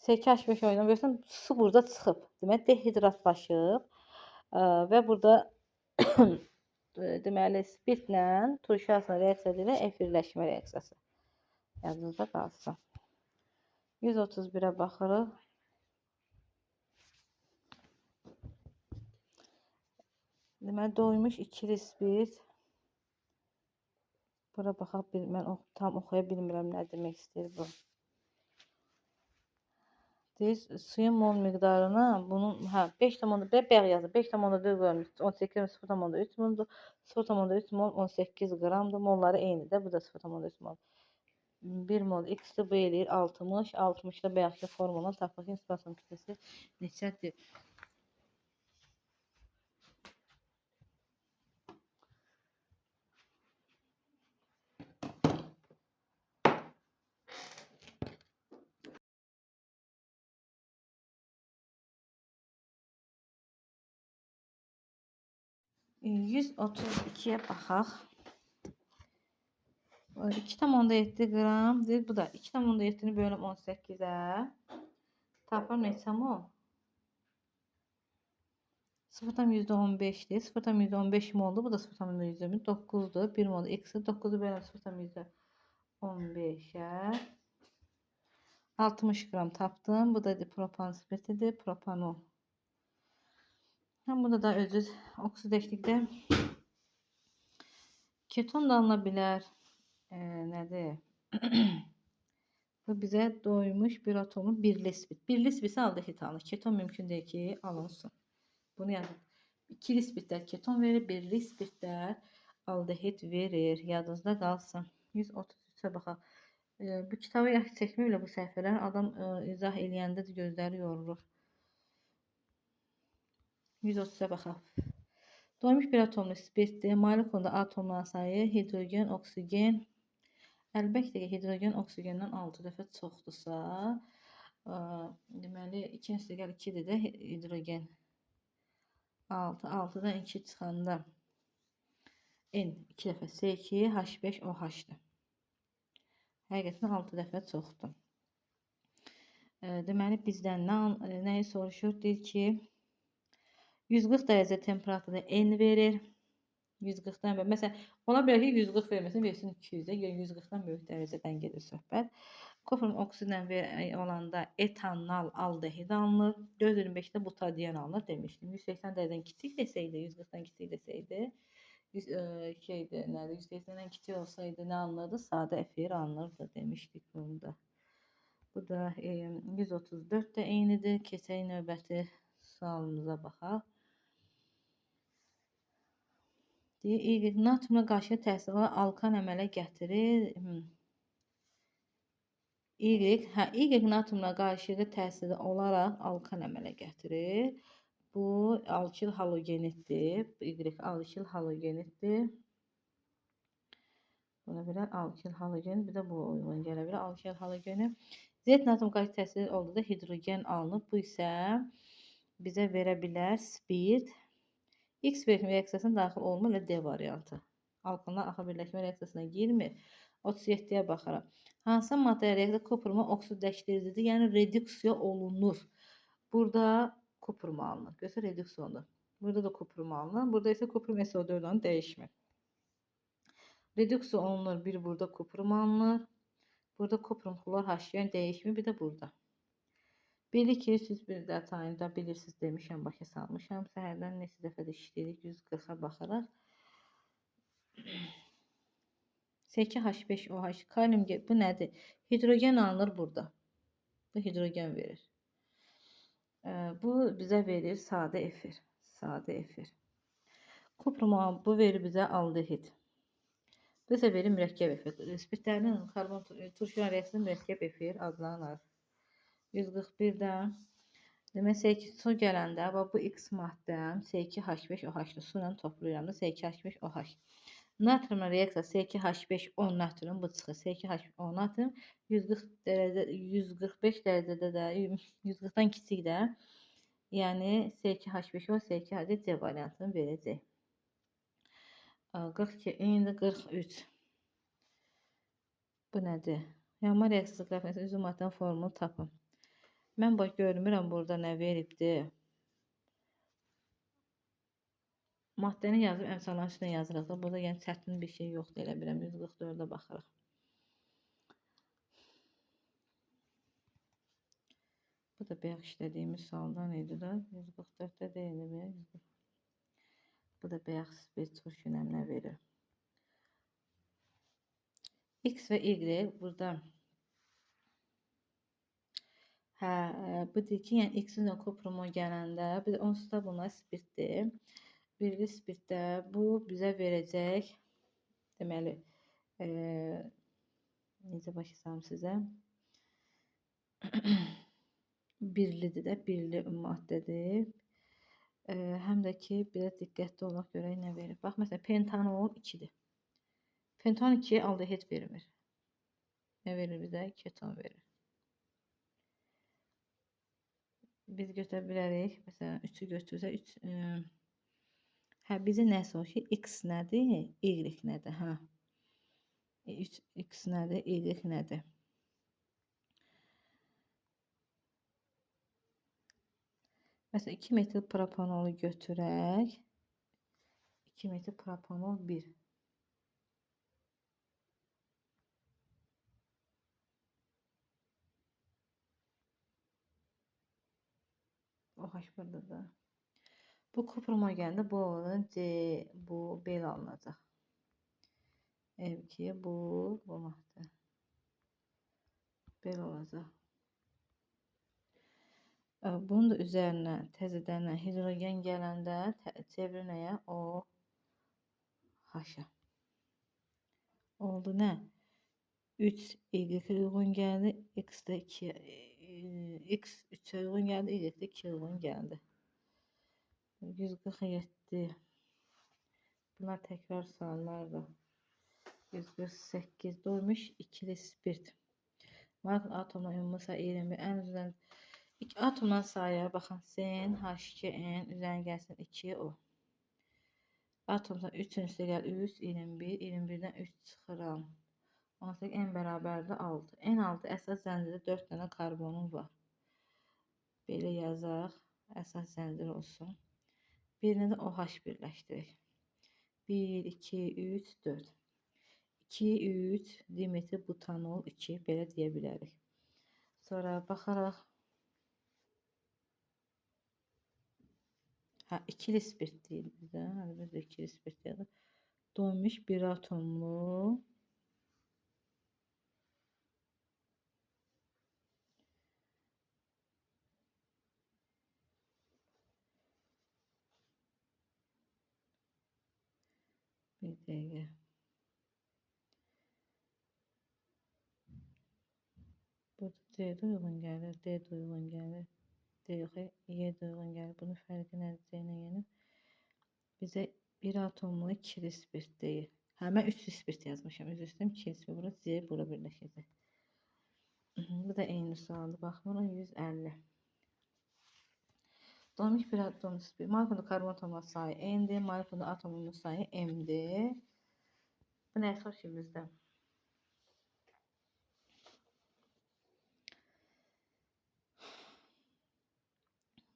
C2H5 oyunu görürsən, su burada çıxıb. Deməli, dehidratlaşıb və burada deməli, spirtlə turşu arasında reaksiya ilə efirləşmə reaksiyası. Yadınızda qalsın. 131-ə baxırıq. Deməli, doymuş ikili spirt. Bura baxaq, mən tam oxuya bilmirəm nə demək istəyir bu. Deyir, suyun mol miqdarına bunun, hə, 5,1 bəy yazır. 5,4 bölünmüş 18 0,3 moldur. 0,3 mol 18 qramdır. Molları eynidir. Bu da 0,3 mol. 1 mol x-dir, bu eləyir 60. 60-da bayaqki formula tapaq ki, nisbi atom kütləsi neçədir? ...132-yə baxaq. 2,7 qram. Deyir, bu da 2,7-ni bölüm 18-ə. Tapıram neçə mol? 0,15-dir. 0,15 moldur. Bu da 0,9-dur. 1 mol x-i 9-u bölüm 0,15-ə. 60 qram tapdım. Bu da propan spirtidir. Propanol. Həm burada da özü oksidləşdikdə keton da alına bilər. Nədir? Bu bizə doymuş bir atomlu birli spirt. Birli spirt aldehid alınır. Keton mümkün deyil ki, alınsın. Bunu yazın. İkili spirtlər keton verir, birli spirtlər aldehid verir. Yadınızda qalsın. 133-ə baxaq. Bu kitabı yaş çəkməklə bu səhifələr adam izah eləyəndə də gözləri yorulur. 130-a baxaq. Doymuş bir atomlu spirtdir. Molekulda atomların sayı hidrogen, oksigen. Əlbəttə ki, hidrogen oksigendən 6 dəfə çoxdursa, deməli, 2 üstəgəl 2-dir də hidrogen. 6, 6-dan 2 çıxanda N 2 dəfə C2, H5, OH-dır. Həqiqətən 6 dəfə çoxdur. Deməli, bizdən nəyi soruşur? Deyir ki, 140 dərəcə temperaturda N verir. 140-dan böyük. Məsələn, ola bilər ki, 140 verməsin, versin 200-də. Yəni 140-dan böyük dərəcədən gedir söhbət. Kuprum oksidlə olanda etanal aldehid alınır. 425-də butadien alınır demişdim. 180 dərəcədən kiçik desəydi, 140-dan kiçik desəydi, 180-dən kiçik olsaydı nə alınırdı? Sadə efir alınırdı demişdik bunda. Bu da 134 də eynidir. Keçək növbəti sualımıza baxaq. Deyir, Y natriumla qarşıya təsir olaraq alkan əmələ gətirir. Y, hə, Y natriumla qarşılıqlı təsiri olaraq alkan əmələ gətirir. Bu alkil halogeniddir. Y alkil halogeniddir. Buna bilər alkil halogen, bir də bu uyğun gələ bilər alkil halogeni. Z natrium qarşı təsiri olduqda hidrogen alınıb. Bu isə bizə verə bilər spirt. X reaksiyasına daxil olmur ilə D variantı. Alkanlar axı birləşmə reaksiyasına girmir. 37-yə baxıram. Hansı maddə reaksiya kupruma oksidləşdiricidir? Yəni reduksiya olunur. Burada kuprum alınır. Görsə reduksiya olunur. Burada da kuprum alınır. Burada isə kuprum SO4-dən dəyişmir. Reduksiya olunur. Bir burada kuprum alınır. Burada kuprum xlor H, yəni dəyişmir. Bir də burada. Bilir ki, siz bir də tayında bilirsiniz demişəm, başa salmışam. Səhərdən neçə dəfə də işləyirik, 140-a baxaraq. C2H5OH, kalium, bu nədir? Hidrogen alınır burada. Bu hidrogen verir. Bu bizə verir sadə efir. Sadə efir. Kuprum bu verir bizə aldehid. Bu isə verir mürəkkəb efir. Spirtlərinin karbon turşuyan reaksiyası mürəkkəb efir adlanır. 141-də demək C2 su gələndə bax bu X maddəm C2H5OH-lı su ilə toplayıram da C2H5OH. Natriumla reaksiya C2H5O natrium bu çıxır. C2H5O natrium 140 dərəcə 145 dərəcədə də 140-dan kiçik də. Yəni C2H5O C2H C variantını verəcək. 42 indi 43. Bu nədir? Yanma reaksiyası qrafiyası üzüm maddənin formulu tapın. Mən bax görmürəm burada nə veribdir. Maddəni yazıb əmsalların üstünə yazırıq da. Burada yəni çətin bir şey yoxdur elə biləm. 144-ə baxırıq. Bu da bayaq işlədiyimiz sualdan idi də. 144-də deyildi. Bu da bayaq spirt turşu nəminə verir. X və Y burada. Hə, bu deyir ki, yəni X-in kupruma gələndə, bir onsuz da bunlar spirtdir. Birli spirtdə bu bizə verəcək, deməli, necə başa salım sizə? Birlidir də, birli maddədir. Həm də ki, biraz diqqətli olaq görək nə verir. Bax, məsələn, pentanol 2-dir. Pentanol 2 aldehid vermir. Nə verir bizə? Keton verir. Biz götürə bilərik. Məsələn, 3-ü götürsək, 3... Hə, bizə nə soruşur? X nədir? Y nədir? Hə. 3, X nədir? Y nədir? Məsələn, 2 metil propanolu götürək. 2 metil propanol 1. OH burada da. Bu kupruma gələndə bu olan C, bu belə alınacaq. Ev ki, bu maddə. Belə olacaq. Bunun da üzərinə təzədən hidrogen gələndə çevirir nəyə? O H-a. Oldu nə? 3 Y uyğun gəldi, X də 2, X 3-ə uyğun gəldi, Y də 2 uyğun gəldi. 147. Bunlar təkrar suallardır. 148 doymuş ikili spirt. Bakın atomla ümumi sayı 21. En üzerinden 2 atomdan sayı baxın. N, H2N üzerine gəlsin 2 O. Atomdan 3-ün üstə gəl 3, 21. 21-dən 3 çıxıram. 18 N bərabərdir 6. N6 əsas zəncirdə 4 dənə karbonum var. Belə yazaq. Əsas zəncir olsun. Birini də OH birləşdirək. 1, 2, 3, 4. 2, 3, dimetil butanol 2 belə deyə bilərik. Sonra baxaraq. Hə, ikili spirt deyil bizə. Hə, biz də ikili spirt deyirik. Doymuş bir atomlu. Bir dəqiqə. Burada C də uyğun gəlir, D də uyğun gəlir. D yox, Y də uyğun gəlir. Bunun fərqi nədir C ilə Y-nin? Bizə bir atomlu ikili spirt deyil. Hə, mən üçlü spirt yazmışam. Üzr istəyirəm, ikili spirt. Bura C, bura birləşəcək. Bu da eyni sualdır. Baxmıram, 150. Doymuş bir atomlu spirt. Molekulda karbon atomları sayı N-dir. Molekulda atomun sayı M-dir. Bu nəyə soruşur bizdə?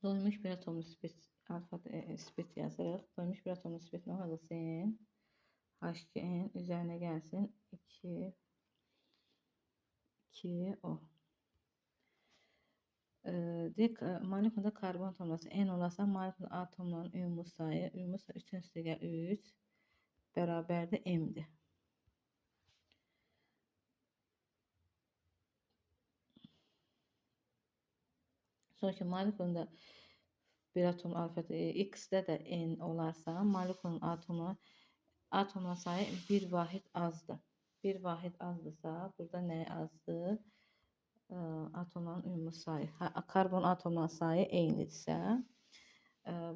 Doymuş bir atomlu spirt, alfa spirt yazırıq. Doymuş bir atomlu spirt nə olacaq? N, H2N üzərinə gəlsin. 2, 2, O. Deyək, molekulda karbon atomları N olarsa, molekulda atomların ümumi sayı, ümumi sayı 3-ün üstəgəl 3 bərabərdir M-dir. Sonraki molekulda bir atom alfa X-də də N olarsa, molekulun atomlar sayı bir vahid azdır. Bir vahid azdırsa, burada nə azdır? Atomların ümumi sayı. Hə, karbon atomların sayı eynidirsə,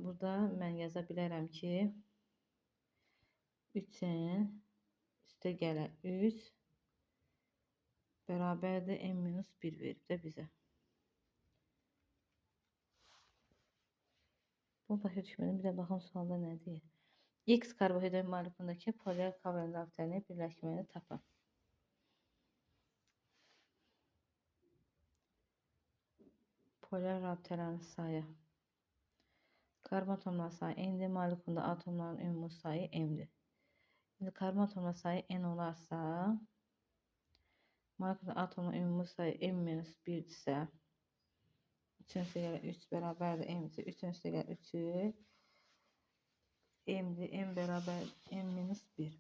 burada mən yaza bilərəm ki, 3N üstə gələ 3 bərabərdir M minus 1 verib də bizə. Bunu başa düşmədim. Bir də baxım sualda nə deyir? X karbohidrat molekulundakı polar kovalent rabitənin birləşməni tapın. Polar rabitələrin sayı. Karbon atomları sayı N-dir. Molekulunda atomların ümumi sayı M-dir. İndi karbon atomları sayı N olarsa, molekulunda atomların ümumi sayı M minus 1-dirsə, 3-ün üstəgəl 3 bərabərdir M-dir. 3-ün üstəgəl 3-ü M-dir. M bərabər M minus 1.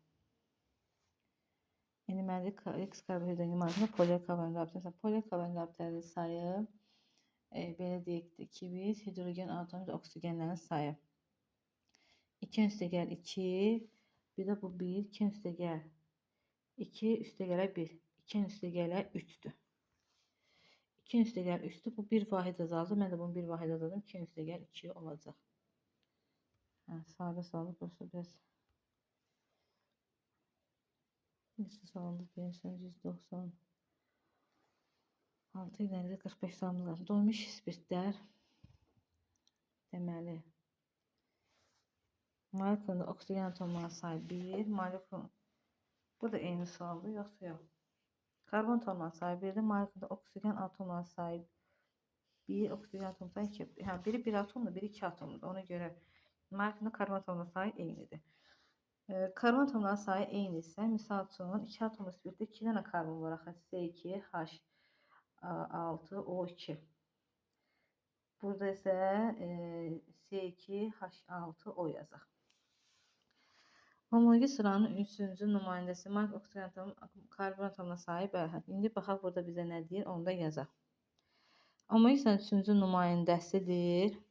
İndi məndə X karbohidrat molekulunda polar kovalent rabitəsi. Polar kovalent rabitələrinin sayı belə deyək ki, biz hidrogen atomu və oksigenlərin sayı. 2-nin üstəgəl 2, bir də bu 1, 2-nin üstəgəl 2, üstəgələ 1, 2-nin üstəgələ 3-dür. 2-nin üstəgəl 3-dür. Bu bir vahid azaldı. Mən də bunu bir vahid azaldım. 2-nin üstəgəl 2 olacaq. Hə, sadə sualdır. Burası biraz neçə sualdır deyirsən? 196 ilə 45 sualımız var. Doymuş spirtlər deməli, molekulunda oksigen atomlarının sayı 1, molekul bu da eyni sualdır, yoxsa yox? Karbon atomlarının sayı 1-dir, molekulda oksigen atomlarının sayı 1, oksigen atomu sayı 2. Hə, biri 1 atomdur, biri 2 atomdur. Ona görə molekulda karbon atomlarının sayı eynidir. Karbon atomlarının sayı eyni isə, misal üçün, 2 atomlu spirtdə 2 dənə karbon var axı, C2, H6, O2. Burada isə C2, H6, O yazaq. Homoloji sıranın üçüncü nümayəndəsi molekul oksigen atomu karbon atomuna sahib. İndi baxaq burada bizə nə deyir, onu da yazaq. Homoloji sıranın üçüncü nümayəndəsidir.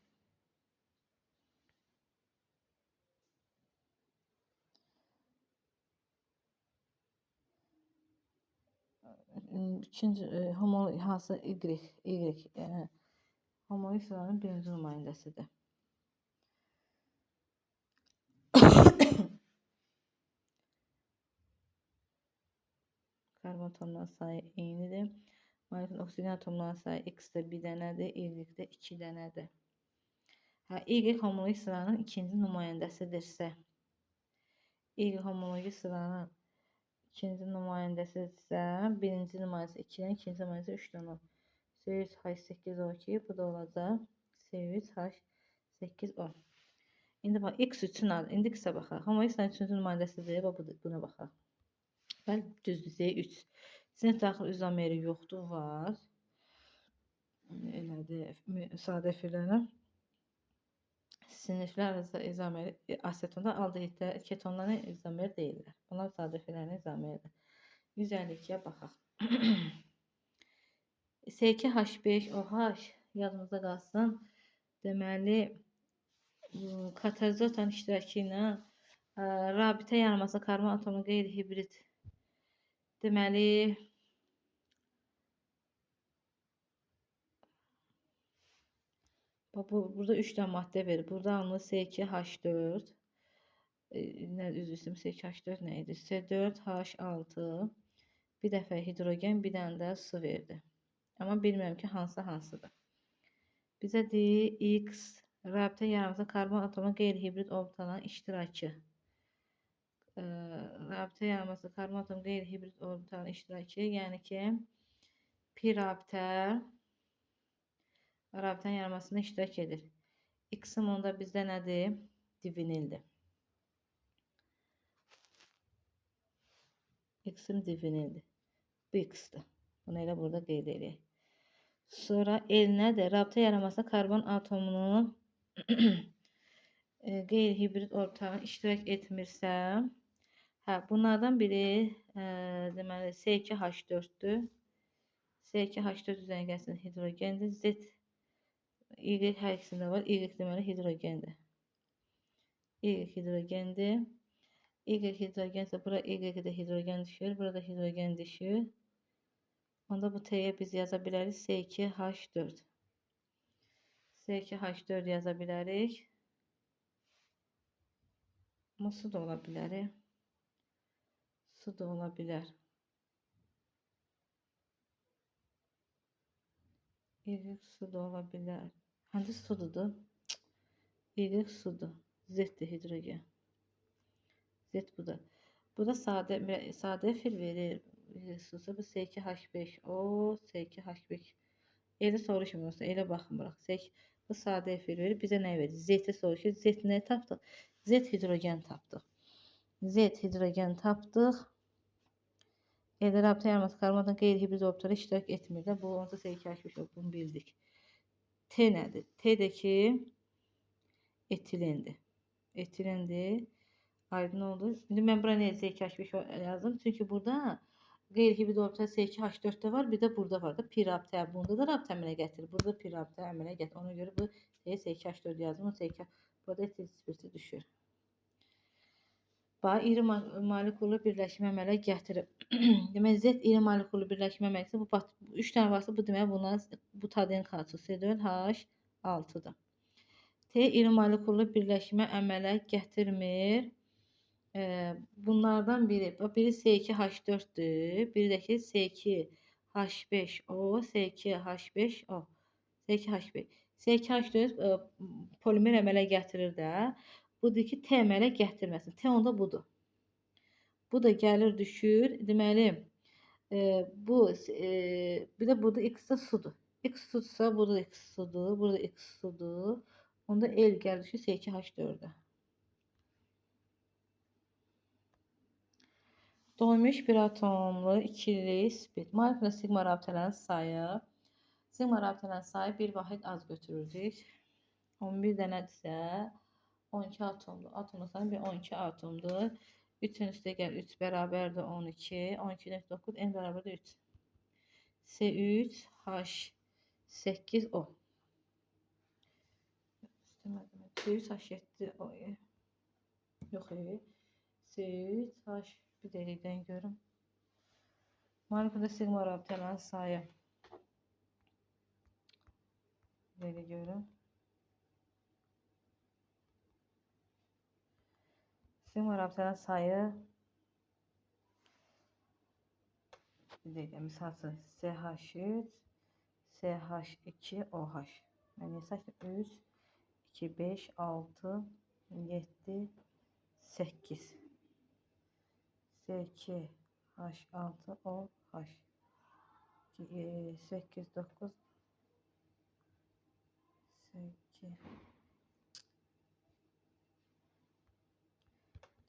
İkinci homoloji hansı Y, Y homoloji sıranın birinci nümayəndəsidir. Karbon atomlarının sayı eynidir. Molekul oksigen atomlarının sayı X-də 1 dənədir, Y-də 2 dənədir. Hə, Y homoloji sıranın ikinci nümayəndəsidirsə, Y homoloji sıranın ikinci nümayəndəsidirsə, birinci nümayəndəsi 2-dən, ikinci nümayəndəsi 3-dən olur. C3H8O2, bu da olacaq C3H8O. İndi bax, X üçün, indi X-ə baxaq. Homoloji sıranın üçüncü nümayəndəsidir, bax, buna baxaq. Bəli, düzdür, C3. Sinif daxil izomeri yoxdur, var. Elədir, sadə efirlərə. Siniflər arası izomeri asetonda, aldehiddə, ketonlara izomer deyirlər. Bunlar sadə efirlərin izomeridir. 152-yə baxaq. C2H5OH yadımızda qalsın. Deməli, katalizatorun iştirakı ilə Rabitə yaranması karbon atomu qeyri-hibrid. Deməli, burada 3 dənə maddə verir. Burada alınır C2H4. Nə üzr istəyirəm, C2H4 nə idi? C4H6. Bir dəfə hidrogen, bir dənə də su verdi. Amma bilmirəm ki, hansı hansıdır. Bizə deyir X rabitə yaranması karbon atomu qeyri-hibrid orbitalının iştirakı. Rabitə yaranması karbon atomu qeyri-hibrid orbitalının iştirakı, yəni ki, pi rabitə rabitənin yaranmasında iştirak edir. X-im onda bizdə nədir? Divinildir. X-im divinildir. Bu X-dir. Bunu elə burada qeyd eləyək. Sonra L nədir? Rabitə yaranmasında karbon atomunun qeyri-hibrid orbitalına iştirak etmirsə, hə, bunlardan biri deməli C2H4-dür. C2H4 üzərinə gəlsin hidrogendir. Z Y hər ikisində var. Y deməli hidrogendir. Y hidrogendir. Y hidrogensə bura Y-də hidrogen düşür. Burada hidrogen düşür. Onda bu T-yə biz yaza bilərik C2H4. C2H4 yaza bilərik. Amma su da ola bilər. Su da ola bilər. Y su da ola bilər. Hansı sudur? Y sudur. Z-dir hidrogen. Z budur. Bu da sadə efir verir. Susa bu C2H5O, C2H5. Elə soruşmuyorsa, elə baxmırıq. C2, bu sadə efir verir. Bizə nə verir? Z-i soruşur. Z nə tapdıq? Z hidrogen tapdıq. Z hidrogen tapdıq. Elə rabitə yaranması karbonatın qeyri-hibrid orbitalı iştirak etmir də. Bu onsuz C2H5O, bunu bildik. T nədir? T də ki etilendir. Etilendir. Aydın oldu. İndi mən bura niyə C2H5O yazdım? Çünki burada qeyri-hibrid orbital C2H4-də var, bir də burada var da. Pi rabitə, bunda da rabitə əmələ gətirir. Burada pi rabitə əmələ gətirir. Ona görə bu T C2H4 yazdım. C2 burada etil spirti düşür. Bax, iri molekullu birləşmə əmələ gətirib. Demək, Z iri molekullu birləşmə əmələ gətirib. Bu 3 dənə varsa, bu demək, bunlar butaden kalsium C4H6-dır. T iri molekullu birləşmə əmələ gətirmir. Bunlardan biri, biri C2H4-dür, biri də ki C2H5O, C2H5O, C2H5. C2H4 polimer əmələ gətirir də. Budur ki, T əmələ gətirməsin. T onda budur. Bu da gəlir, düşür. Deməli, bu bir də burada X-də sudur. X sudsa, burada X sudur, burada X sudur. Onda L gəlir, düşür C2H4-ə. Doymuş bir atomlu ikili spirt. Molekulda sigma rabitələrin sayı. Sigma rabitələrin sayı bir vahid az götürürdük. 11 dənədirsə 12 atomdur. Atomda sayı bir 12 atomdur. 3-ün üstə gəl 3 bərabərdir 12. 12.9 N bərabərdir 3. C3 H8O. C3 H7O. Yox, C3 H bir dəqiqədən görüm. Molekulda sigma rabitələrin sayı. Bir dəqiqə görüm. Sigma rabitələrin sayı bir dəqiqə, misal üçün CH3, CH2OH. Mən niyə saçdım? 3, 2, 5, 6, 7, 8. C2, H6, O, H. 8, 9, 8.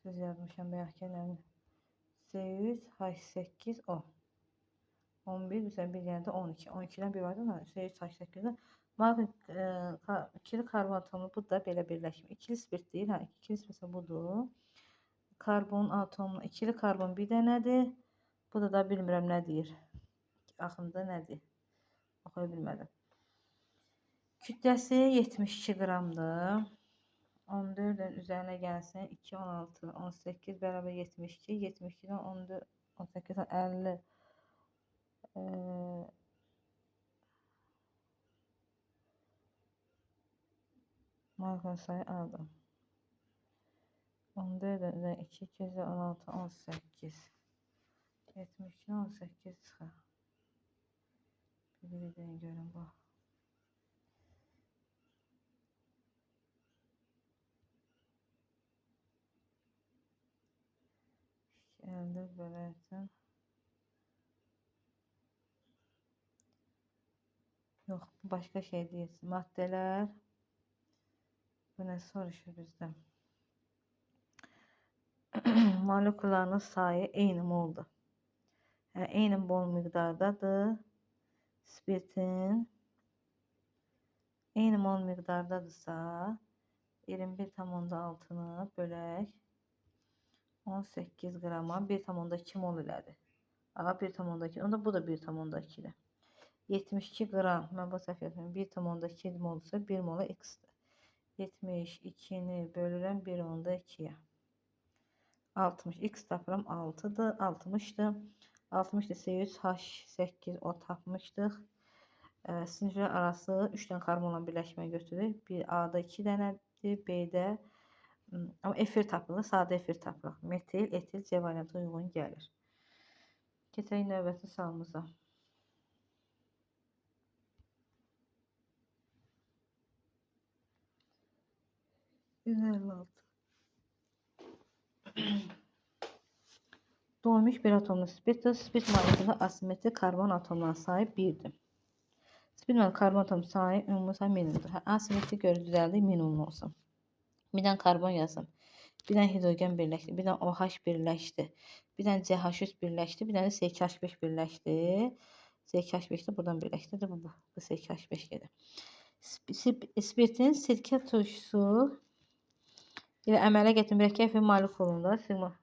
Düz yazmışam bayaq ki, C3, H8, O. 11, məsələn, bir dənə də 12. 12-dən bir var da, C3, H8-dən. İkili karbon atomu bu da belə birləşmir. İkili spirt deyil, hə, ikili spirt budur. Karbon atomu, ikili karbon bir dənədir. Bu da bilmirəm nə deyir. Axında nədir? Oxuya bilmədim. Kütləsi 72 qramdır. 14-ün üzərinə gəlsin. 2, 16, 18 bərabər 72. 72-dən 14, 18-dən 50. Molekul sayı aldım. 14-ün üzərinə 2, 216, 18. 72-dən 18 çıxır. Bir dənə görün, bax. Əldə bölərsən. Yox, bu başqa şey deyil. Maddələr. Bu nə soruşur bizdən? Molekulların sayı eyni moldur. Yəni, eyni mol miqdardadır. Spirtin eyni mol miqdardadırsa 21,6-nı bölək 18 qrama 1,2 mol elədi. Aha, 1,2. Onda bu da 1,2-dir. 72 qram. Mən bu səhv yapıyorum. 1,2 molsa 1 mola x-dir. 72-ni bölürəm 1,2-yə. 60. X tapıram 6-dır. 60-dır. 60-dır. C3H8 O tapmışdıq. Siniflər arası 3 dənə karbon olan birləşmə götürür. Bir A-da 2 dənədir. B-də amma efir tapılır. Sadə efir tapılır. Metil, etil, C variantı uyğun gəlir. Keçək növbəti sualımıza. ...156. Doymuş bir atomlu spirtdir. Spirt maddəsində asimetrik karbon atomlarının sayı 1-dir. Spirt maddəsində karbon atomu sayı ümumi sayı minimumdur. Hə, asimetrik görə düzəldik, minimum olsun. Bir dənə karbon yazım. Bir dənə hidrogen birləşdi, bir dənə OH birləşdi, bir dənə CH3 birləşdi, bir dənə C2H5 birləşdi. C2H5 də buradan birləşdi. Bu C2H5 gedir. Spirtin sirkə turşusu ilə əmələ gətirən mürəkkəb molekulunda sigma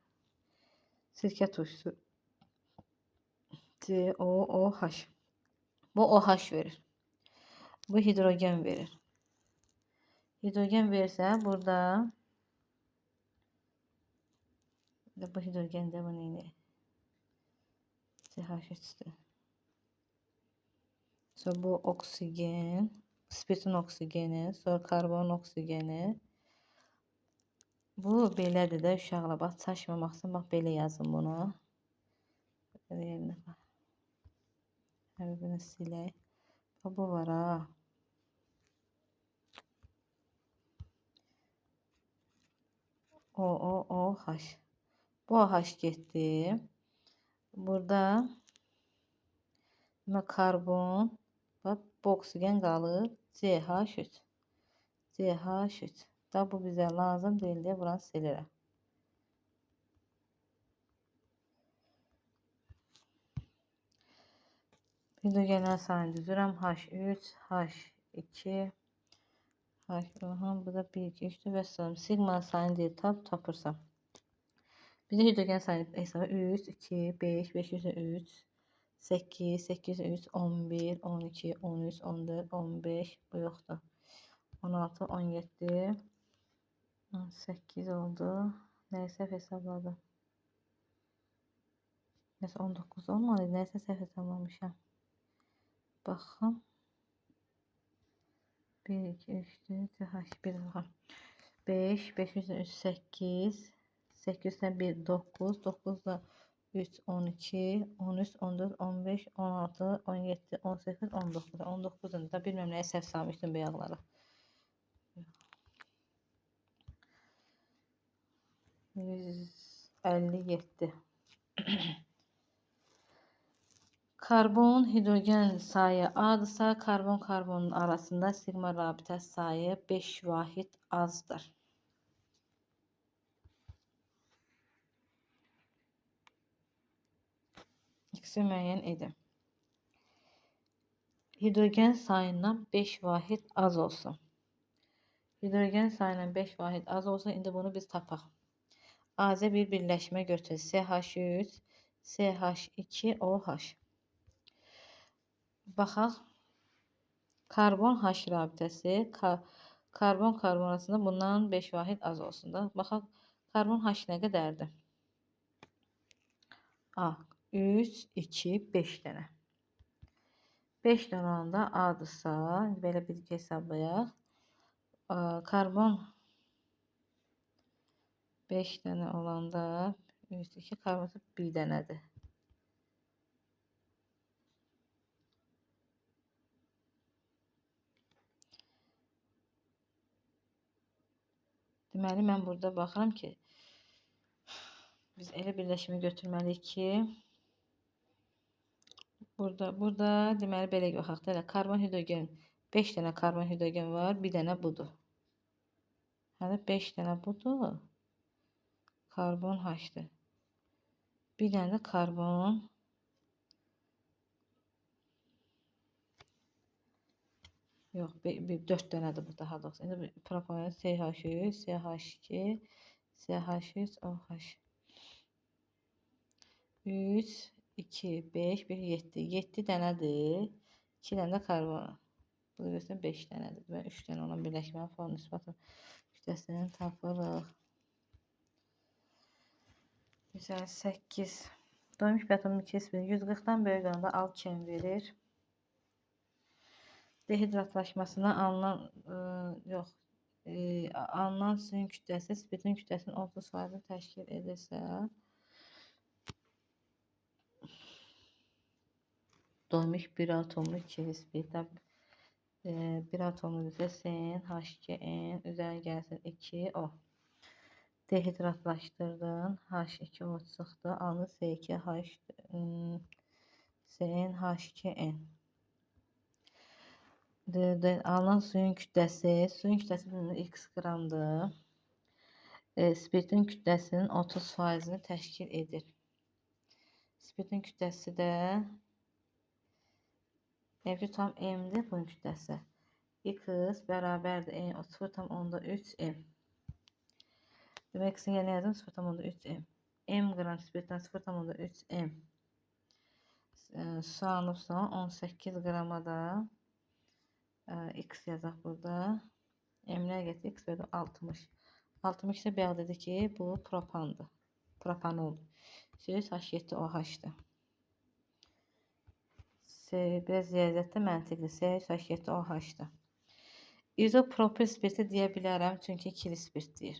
sirkə turşusu COOH. Bu OH verir. Bu hidrogen verir. Hidrogen verirsə burada bu hidrogen də bu neyini? CH3-dür. Sonra bu oksigen, spirtin oksigeni, sonra karbon oksigeni. Bu belədir də uşaqlar, bax çaşmamaq üçün bax belə yazın bunu. Belə yerinə bax. Hələ bunu silək. Bax bu var ha. O, O, O, H. Bu OH getdi. Burada karbon, bax bu oksigen qalır. CH3. CH3. Da bu bizə lazım deyil deyə buranı silirəm. Hidrogenlər sayını düzürəm. H3, H2, H, bu da 1, 2, 3-dür və salam. Sigma sayını deyil, tapırsam. Bizə hidrogen sayını hesaba 3, 2, 5, 5, 3, 8, 8, 3, 11, 12, 13, 14, 15, bu yoxdur. 16, 17, 18 oldu. Nəyi səhv hesabladım? Nəsə 19 olmalıydı. Nəyisə səhv hesablamışam. Baxım. 1, 2, 3, 4, H, 1, 5, 5, 3, 8, 8, 1, 9, 9 da 3, 12, 13, 14, 15, 16, 17, 18, 19. 19-unu da bilməm nəyə səhv salmışdım bəyaqlara. 157. Karbon, hidrogen sayı A-dırsa, karbon karbonun arasında sigma rabitə sayı 5 vahid azdır. X-i müəyyən edin. Hidrogen sayından 5 vahid az olsun. Hidrogen sayından 5 vahid az olsun. İndi bunu biz tapaq. AZ bir birləşmə götür. CH3, CH2OH. Baxaq. Karbon H rabitəsi, Karbon karbon arasında bundan 5 vahid az olsun da. Baxaq, karbon H nə qədərdir? A, 3, 2, 5 dənə. 5 dənə olanda A-dırsa, belə bir hesablayaq. Karbon 5 dənə olanda 3, 2, karbon 1 dənədir. Deməli, mən burada baxıram ki, biz elə birləşimi götürməliyik ki, burada deməli, belə baxaq da, elə karbon hidrogen, 5 dənə karbon hidrogen var, 1 dənə budur. Hələ 5 dənə budur, karbon H-dır. 1 dənə də karbon yox, 4 dənədir bu daha doğrusu. İndi propan CH3, CH2, CH3, OH. 3, 2, 5, 1, 7. 7 dənədir. 2 dənə də karbon. Bunu göstərəm 5 dənədir. Deməli, 3 dənə olan birləşmənin formül isbatı kütləsini tapırıq. Məsələn, 8. Doymuş bir atomun 2 140-dan böyük olanda alken verir. Dehidratlaşmasına alınan, alınan suyun kütləsi spirtin kütləsinin 30%-ni təşkil edirsə, doymuş bir atomlu ikili spirtdən bir atomlu desə SN, H2N, üzərinə gəlsin 2O. Dehidratlaşdırdın, H2O çıxdı, alınır S2H, SN, H2N. Alınan suyun kütləsi, x qramdır. Spirtin kütləsinin 30%-ni təşkil edir. Spirtin kütləsi də ki, tam M-dir bunun kütləsi. X bərabərdir 0,3 M. Demək, X-in yerinə yazdım 0,3 M. M qram spirtdən 0,3 M. Su alınıbsa 18 qrama da X yazaq burada. M-lər getir, X verdi 60. 60 isə bayaq dedi ki, bu propandır. Propanoldur. C3H7OH-dır. Biraz riyaziyyatda məntiqli. C3H7OH-dır. İzopropil spirti deyə bilərəm, çünki ikili spirt deyir.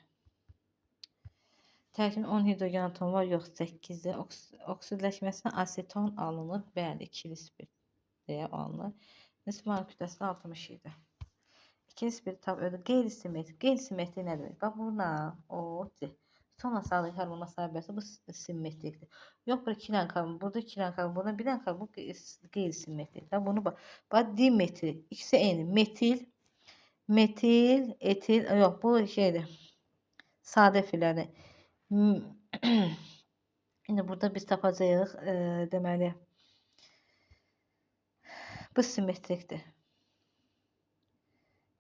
Tərkibində 10 hidrogen atomu var, yox 8-dir. Oksidləşməsinə aseton alınır. Bəli, ikili spirt deyə alınır. Nisbi malum kütləsi də 60 idi. İkili spirt tab ödür. Qeyri-simmetrik. Qeyri-simmetrik nə demək? Bax, buna O, C. Sonra sağdakı karbona sahib bu simmetrikdir. Yox, bura 2 dənə karbon, burada 2 dənə karbon, burada 1 dənə karbon, bu qeyri-simmetrik. Bunu bax. Bax, dimetil. İkisi eyni. Metil, metil, etil. Yox, bu şeydir. Sadə efirlərdir. İndi burada biz tapacağıq, deməli, bu simmetrikdir.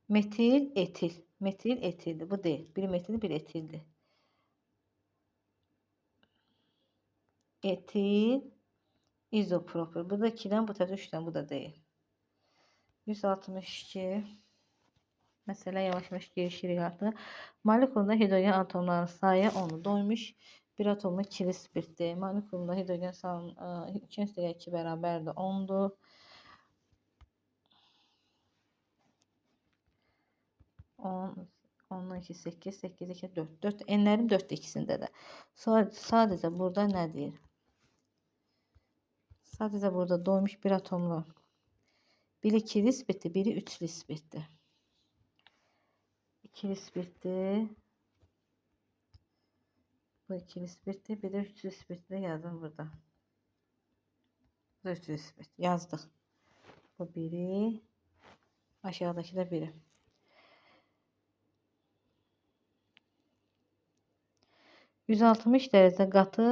Metil, etil. Metil, etildir. Bu deyil. Biri metildir, biri etildir. Etil, izopropil. Burada 2-dən, bu tərəfdə 3-dən, bu da deyil. 162. Məsələ yavaş-yavaş girişirik artıq. Molekulunda hidrogen atomlarının sayı 10-u doymuş. Bir atomlu ikili spirtdir. Molekulunda hidrogen 2,2 bərabərdir 10-dur. 10, 10-dan 2, 8, 8, 2, 4. 4, N-lərim 4-dür ikisində də. Sadəcə burada nə deyir? Sadəcə burada doymuş bir atomlu. Biri ikili spirtdir, biri üçlü spirtdir. İkili spirtdir. Bu ikili spirtdir. Bir də üçlü spirtdir də yazdım burada. Bu da üçlü spirt. Yazdıq. Bu biri. Aşağıdakı da biri. 160 dərəcə qatı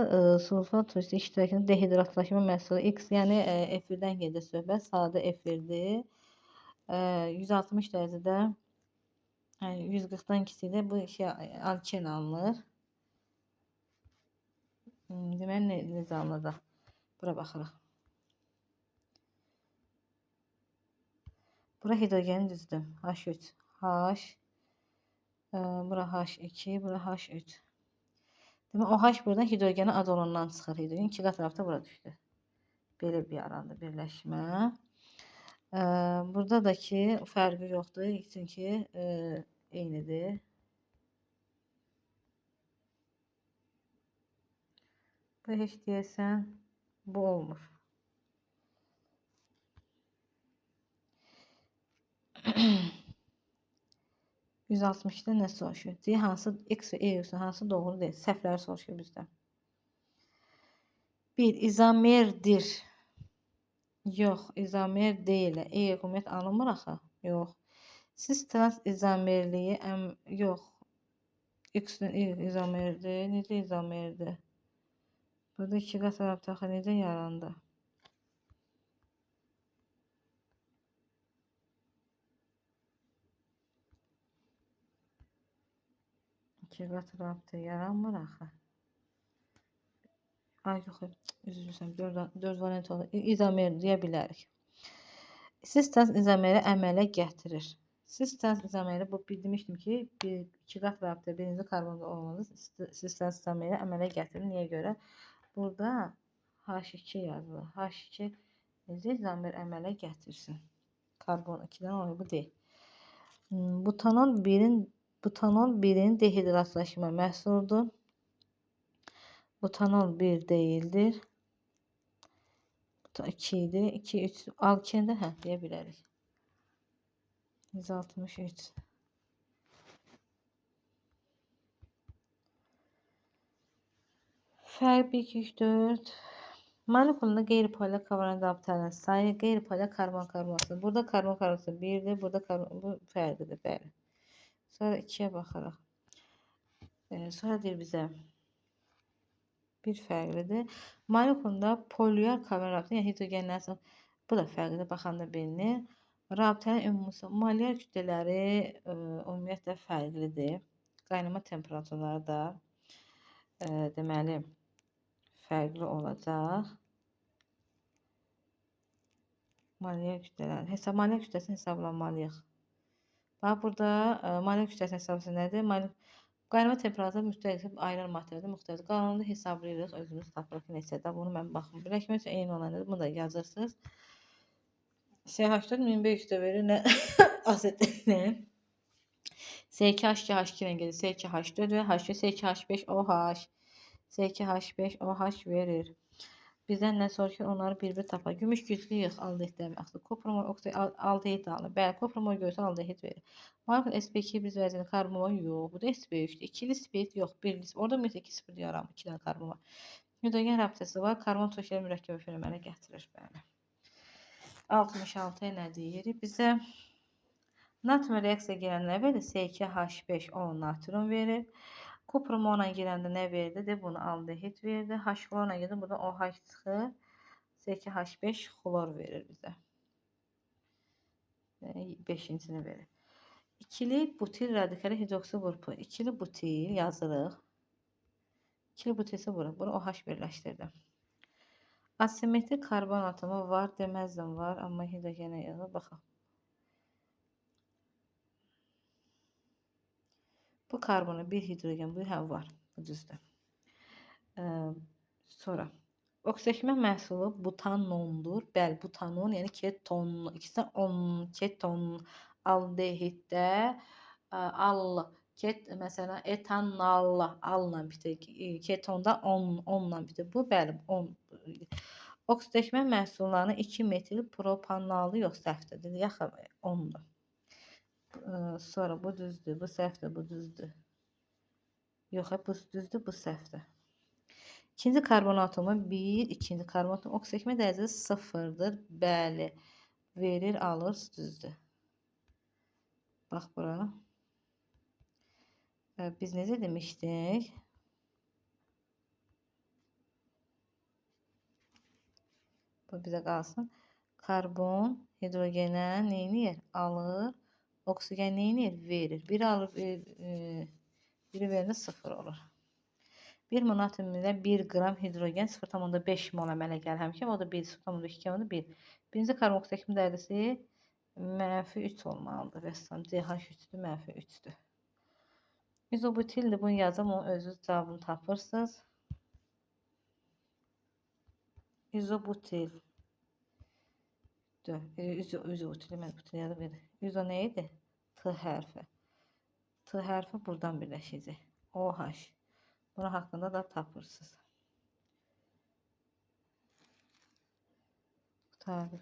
sulfat turşusu iştirakında dehidratlaşma məhsulu X, yəni efirdən gedir söhbət, sadə efirdir. 160 dərəcədə, yəni 140-dan kiçikdə bu şey alken alınır. Deməli, necə alınır? Bura baxırıq. Bura hidrogeni düzdüm. H3, H, Bura H2, bura H3. Demək, OH buradan hidrogenə az olandan çıxır. Hidrogen 2 qat rabitə bura düşdü. Belə bir yarandı birləşmə. Burada da ki, fərqi yoxdur. Çünki eynidir. Bu heç deyəsən, bu olmur. 160-da nə soruşur? Deyir, hansı X və Y yoxsa hansı doğru deyil? Səhvləri soruşur bizdən. 1. İzomerdir. Yox, izomer deyil. E ümumiyyətlə alınmır axı. Yox. Siz trans izomerliyi yox. X-lə Y izomerdir. Necə izomerdir? Burada 2 qat rabitə axı necə yarandı? 2 qat rabitə yaranmır axı. Ay, yox, üzr istəyirəm, 4 variant olur. İzomer deyə bilərik. Siz trans izomeri əmələ gətirir. Siz trans izomeri, bu demişdim ki, 2 qat rabitə birinci karbonda olmalı. Siz trans izomeri əmələ gətirir. Niyə görə? Burada H2 yazılır. H2 necə izomer əmələ gətirsin? Karbon 2-dən olur, bu deyil. Butanol 1-in dehidratlaşma məhsuludur. Butanol 1 deyildir. Bu da 2 idi. 2, 3, alkendə hə, deyə bilərik. 163. Fərq 1, 2, 3, 4. Molekulunda qeyri-polar kovalent rabitələrin sayı qeyri-polar karbon-karbon. Burada karbon-karbon 1-dir, burada karbon, bu fərqlidir, bəli. Sonra 2-yə baxaraq. Sonra deyir bizə bir fərqlidir. Molekulunda poliyar kovalent rabitə, yəni hidrogenlər, bu da fərqlidir, baxanda bilinir. Rabitənin ümumi molyar kütlələri ümumiyyətlə fərqlidir. Qaynama temperaturları da deməli fərqli olacaq. Molyar kütlələri, molyar kütləsini hesablamalıyıq. Bax, burada molyar kütləsinin hesabı nədir? Qaynama temperaturu müxtəlif ayrı maddələrdə müxtəlif. Qalanını hesablayırıq, özümüz tapırıq neçədə. Bunu mən baxım. Birləşmə üçün eyni olan nədir? Bunu da yazırsınız. CH4 1500 də verir, nə asetini. C2H2 H2 ilə gedir. C2H4 və H2, C2H5 OH. C2H5 OH verir. Bizdən nə soruşur? Onları bir-bir tapar. Gümüş güclü yığ aldehidlərin axı. Kopromol oksid aldehid alır. Bəli, kopromol görsə aldehid verir. Molekul sp2 biz vəziyyətində karbon yox. Bu da sp3-dür. İkili spirt yox, birli. Orada ümumiyyətlə 2 spirt yaranmır. 2 dənə karbon var. Hidrogen rabitəsi var. Karbon tokləri mürəkkəb efir əmələ gətirir. Bəli. 66-ya nə deyir? Bizə natrium reaksiya girəndə nə verir? C2H5O natrium verir. Kupromona girəndə nə verdi? De, bunu aldehid verdi. H xlorla gedir, burada OH çıxır. C2H5 xlor verir bizə. 5-incini verir. İkili butil radikali hidroksil qrupu. İkili butil yazırıq. İkili butil isə bura. Bura OH birləşdirdim. Asimetrik karbon atomu var deməzdim var, amma hidrogenə yığır. Baxaq. Bu karbona bir hidrogen, bu həm var. Bu düzdür. Sonra oksidləşmə məhsulu butanondur. Bəli, butanon, yəni keton, ikisindən on, keton, aldehiddə, al, ket, məsələn, etanal, alla bitir. Ketonda on, onla bitir. Bu, bəli, on. Oksidləşmə məhsullarını 2 metil propanalı yox, səhvdir. Yaxın, ondur. Sonra bu düzdür, bu səhvdir, bu düzdür. Yox, bu düzdür, bu səhvdir. İkinci karbon atomu 1, ikinci karbon atomu oksidləşmə dərəcəsi 0-dır. Bəli, verir, alır, düzdür. Bax bura. Biz necə demişdik? Bu bizə qalsın. Karbon hidrogenə neyniyir? Alır. Oksigen neyniyir? Verir. Biri alır, biri verəndə 0 olur. 1 mol atomunda 1 qram hidrogen 0,5 mol əmələ gəlir. Həmişə o da 1, 0,2, o da 1. Birinci karbon oksidləşmə dərəcəsi mənfi 3 olmalıdır. Vəssalam, CH3-dür, mənfi 3-dür. İzobutildir, bunu yazım, onun özünüz cavabını tapırsınız. İzobutil. İzobutil, mən butil yazdım. İzo nə idi? T hərfi. T hərfi buradan birləşəcək. OH. Bunun haqqında da tapırsınız. Qurtardı.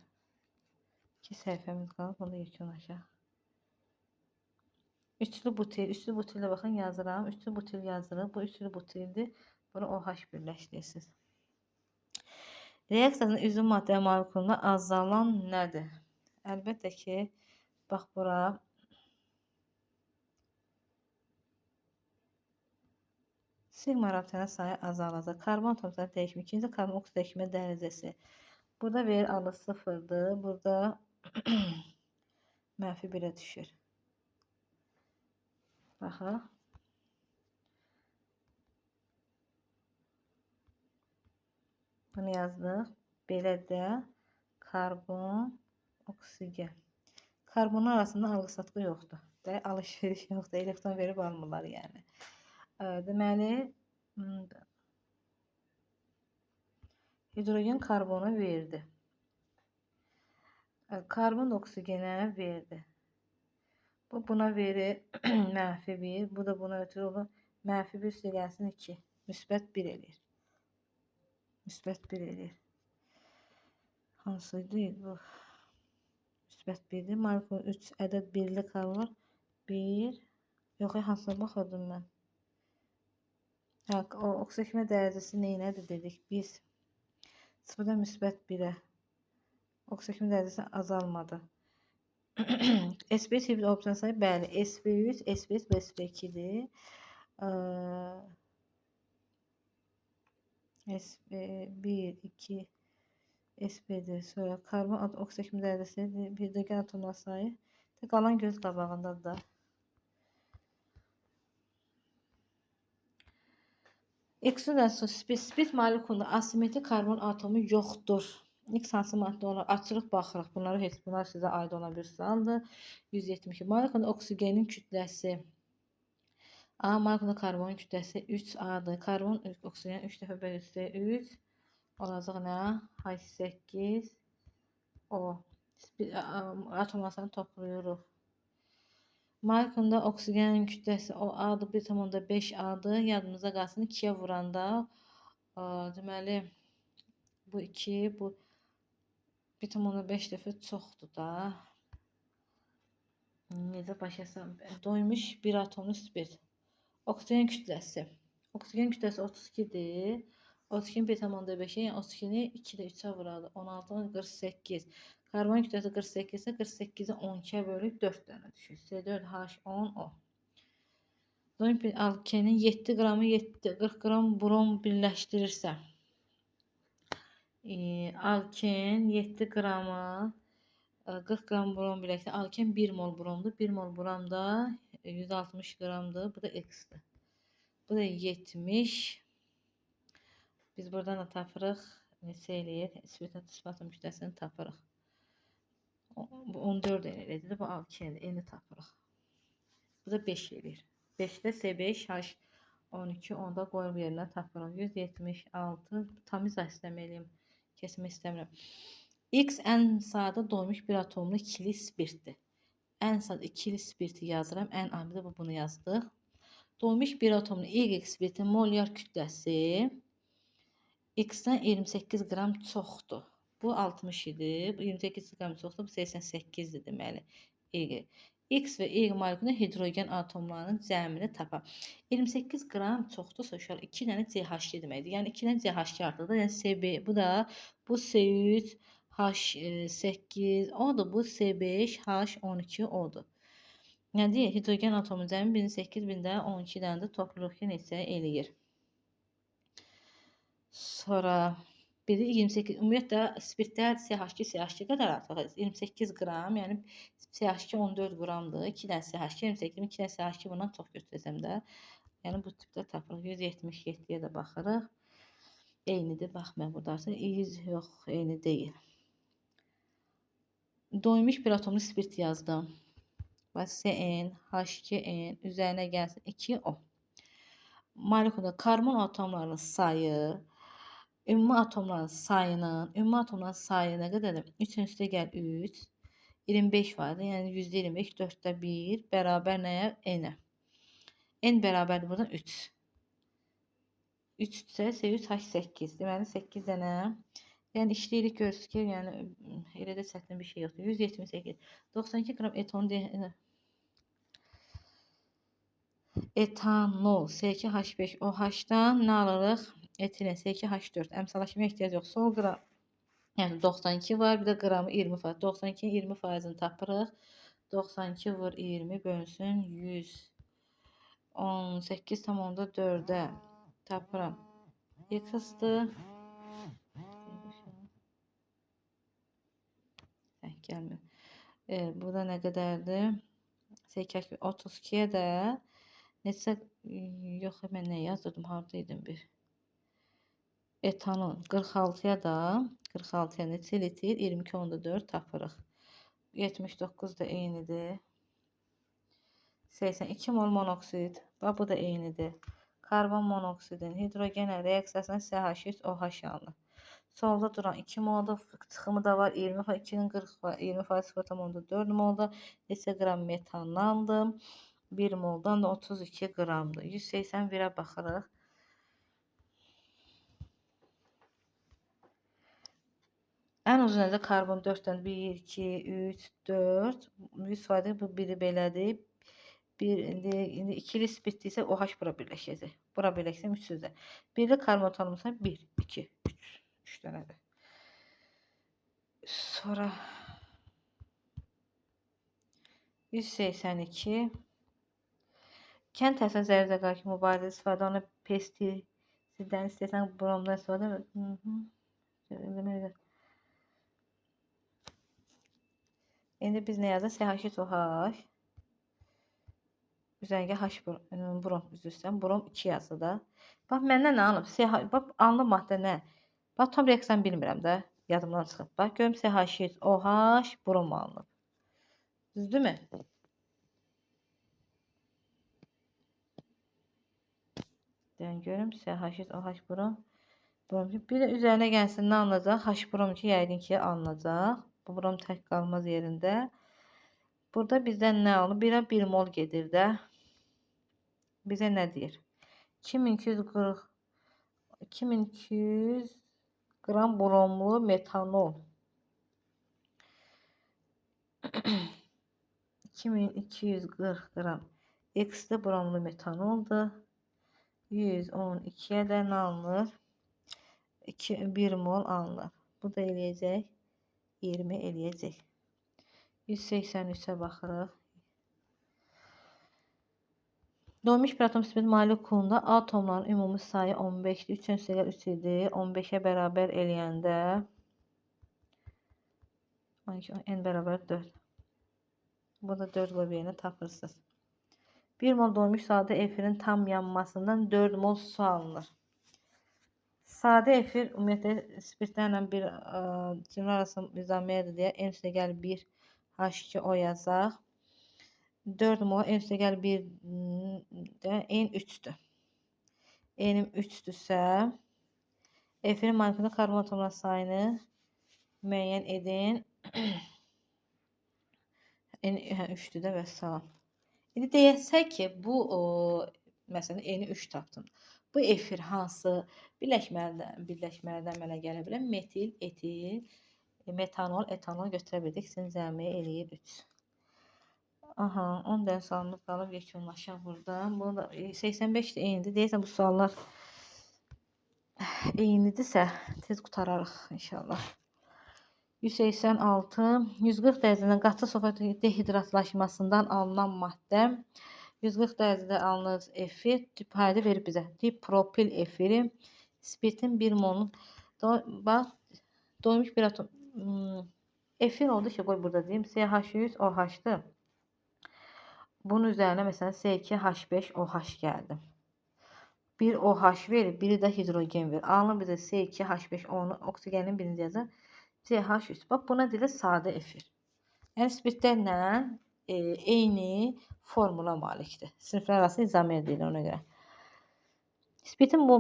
2 səhifəmiz qalıb, onu da yekunlaşaq. Üçlü butil. Üçlü butilə baxın, yazıram. Üçlü butil yazırıq. Bu üçlü butildir. Bunu OH birləşdirirsiniz. Reaksiyasının üzvü maddə molekulunda azalan nədir? Əlbəttə ki, bax bura siqma rabitənin sayı azalacaq. Karbon atomlarının dəyişimi, ikinci karbon oksidləşmə dərəcəsi. Burada verir alı 0-dır. Burada mənfi 1-ə düşür. Baxaq. Bunu yazdıq. Belə də karbon, oksigen. Karbonun arasında alqı-satqı yoxdur. Alış-veriş yoxdur. Elektron verib almırlar yəni. Deməli, hidrogen karbona verdi. Karbon da oksigenə verdi. Bu buna verir mənfi 1. Bu da buna ötürü olur. Mənfi 1 üstə gəlsin 2. Müsbət 1 eləyir. Müsbət 1 eləyir. Hansı idi bu? Müsbət 1-dir. Molekul 3 ədəd birli karbon var. 1. Yox, hansına baxırdım mən? Hə, o oksidləşmə dərəcəsi neynədir dedik biz? 0-dan müsbət 1-ə. Oksidləşmə dərəcəsi azalmadı. sp3 hibrid orbital sayı, bəli, sp3, sp3 bu sp2-dir. sp1, 2, sp-dir. Sonra karbon oksidləşmə dərəcəsi, hidrogen atomlar sayı. Qalan göz qabağındadır da. X-dən sonra spirt molekulunda asimetrik karbon atomu yoxdur. X hansı maddə olar? Açırıq, baxırıq. Bunları heç, bunlar sizə aid olan bir sualdır. 172. Molekulunda oksigenin kütləsi. A molekulunda karbonun kütləsi 3A-dır. Karbon oksigen 3 dəfə bölüsü 3 olacaq nə? H8 O. Atomlarını toplayırıq. Molekulunda oksigenin kütləsi O A-dır, 1,5 A-dır. Yadımıza qalsın, 2-yə vuranda, deməli, bu 2, bu 1,5 dəfə çoxdur da. Necə başa salım? Doymuş bir atomlu spirt. Oksigen kütləsi. Oksigen kütləsi 32-dir. 32-ni 1,5-ə, yəni 32-ni 2-də 3-ə vuradı. 16-nı 48. Karbon kütləsi 48 isə 48-i 12-yə bölüb 4 dənə düşür. C4H10O. Doymuş alkenin 7 qramı 40 qram brom birləşdirirsə, alken 7 qramı 40 qram brom birləşdirir. Alken 1 mol bromdur. 1 mol brom da 160 qramdır. Bu da X-dir. Bu da 70. Biz buradan da tapırıq. Neçə eləyir? Spirit atom kütləsini tapırıq. Bu 14 eləyir. Bu alkendir. N-i tapırıq. Bu da 5 eləyir. 5-də C5H12 onda qoyub yerinə tapırıq. 176. Tam izah istəməliyim. Kesmək istəmirəm. X ən sadə doymuş bir atomlu ikili spirtdir. Ən sadə ikili spirti yazıram. Ən amida bunu yazdıq. Doymuş bir atomlu Y spirtin molyar kütləsi X-dən 28 qram çoxdur. Bu 60 idi. Bu 28 qram çoxdur. Bu 88-dir deməli. Y. X və Y molekulunda hidrogen atomlarının cəmini tapaq. 28 qram çoxdursa uşaq 2 dənə CH2 deməkdir. Yəni 2 dənə CH2 artıqdır. Yəni CB, bu da bu C3 H8 odur. Bu C5H12 odur. Yəni deyir, hidrogen atomunun cəmi 1008, 1012 dənə də toplayırıq ki, neçə eləyir. Sonra biri 28, ümumiyyətlə spirtlər CH2, CH2 qədər artıq 28 qram, yəni CH2 14 qramdır. 2 dənə CH2, 28, 2 dənə CH2 bundan çox götürəcəm də. Yəni bu tipdə tapırıq. 177-yə də baxırıq. Eynidir, baxmayın burada artıq. 100 yox, eyni deyil. Doymuş bir atomlu spirt yazdım. Bax, CN, H2N üzərinə gəlsin 2O. Molekulda karbon atomlarının sayı, ümumi atomların sayının, ümumi atomların sayı nə qədərdir? 3-ün üstə gəl 3, 25 var idi. Yəni %25, 4-də 1 bərabər nəyə? N-ə. N bərabərdir buradan 3. 3 isə C3H8. Deməli 8 dənə. Yəni işləyirik, görürsünüz ki, yəni elə də çətin bir şey yoxdur. 178. 92 qram etanol C2H5OH-dan nə alırıq? Etilen C2H4. Əmsallaşmaya ehtiyac yox. Sol qram, yəni 92 var, bir də qramı 20%. 92-nin 20%-ni tapırıq. 92 vur 20 bölünsün 100. 18,4-ə tapıram. X-dır. Gəlmir. Bu da nə qədərdir? C2H 32-yə də neçə, yox, mən nə yazdırdım, harada idim bir? Etanol 46-ya da, 46-ya neçə litr? 22,4 tapırıq. 79 da eynidir. 82 mol monoksid. Bax, bu da eynidir. Karbon monoksidin hidrogenə reaksiyasına CH3OH alınır. Solda duran 2 molda, çıxımı da var. 20, 2-nin 40, 20% 0,4 molda. Neçə qram metandandır? 1 moldan da 32 qramdır. 181-ə baxırıq. Ən uzun nədə karbon 4-dən 1, 2, 3, 4. 100% bu biri belədir. Bir, indi ikili spirtdirsə OH bura birləşəcək. Bura birləşsəm 300-də. Birli karbon atomu 1, 2, 3. 3 dənədir. Sonra 182. Kənd təsərrüfatı zərərə qarşı mübarizədə istifadə olunan pestisiddən istəsən bromdan istifadə. İndi biz nə yazaq? CH3OH üzərinə H brom, üzr istəyirəm. Brom 2 yazdı da. Bax, məndən nə alıb? CH, bax, alınıb maddə nə? Bax, tam reaksiyanı bilmirəm də. Yadımdan çıxıb. Bax, görüm CH3OH brom alınıb. Düzdürmü? Deyən görüm CH3OH brom. Brom. Bir də üzərinə gəlsin nə alınacaq? H brom 2 yəqin ki alınacaq. Bu brom tək qalmaz yerində. Burada bizdən nə alınır? 1-ə 1 mol gedir də. Bizə nə deyir? 2240 2200 qram bromlu metanol. 2240 qram X-də bromlu metanoldur. 112-yə də nə alınır? 1 mol alınır. Bu da eləyəcək. 20 eləyəcək. 183-ə baxırıq. Doymuş bir atom spirt molekulunda atomların ümumi sayı 15-dir. 3-ün üstəgəl 3 idi. 15-ə bərabər eləyəndə 12, n bərabər 4. Burada 4 qoyub yerinə tapırsınız. 1 mol doymuş sadə efirin tam yanmasından 4 mol su alınır. Sadə efir ümumiyyətlə spirtlərlə bir cümlə arası izomerdir deyə n üstəgəl 1 H2O yazaq. 4 mol n üstəgəl 1 də n 3-dür. N-im 3-dürsə efirin molekulunda karbon atomları sayını müəyyən edin. N 3-dür də vəssalam. İndi deyəsə ki, bu məsələn n-i 3 tapdım. Bu efir hansı birləşmələrdən mənə gələ bilər? Metil, etil, metanol, etanol götürə bildik. Sizin cəmi eləyir 3. Aha, 10 dənə sualımız qalıb, yekunlaşaq buradan. Bunu da 85 də eynidir. Deyəsən bu suallar eynidirsə tez qutararıq inşallah. 186, 140 dərəcədən qatı sulfat dehidratlaşmasından alınan maddə. 140 dərəcədə alınır efir, tüpayda verib bizə dipropil efiri, spirtin 1 molun, bax, doymuş bir atom, efir oldu ki, qoy burada deyim, CH3OH-dır. Bunun üzərinə məsələn C2H5OH gəldi. Bir OH verir, biri də hidrogen verir. Alınır bizə C2H5O-nu, oksigenin birinci yazır, CH3. Bax, buna deyilir sadə efir. Yəni, spirtlərlə eyni formula malikdir. Siniflər arası izomer deyilir ona görə. Spirtin bu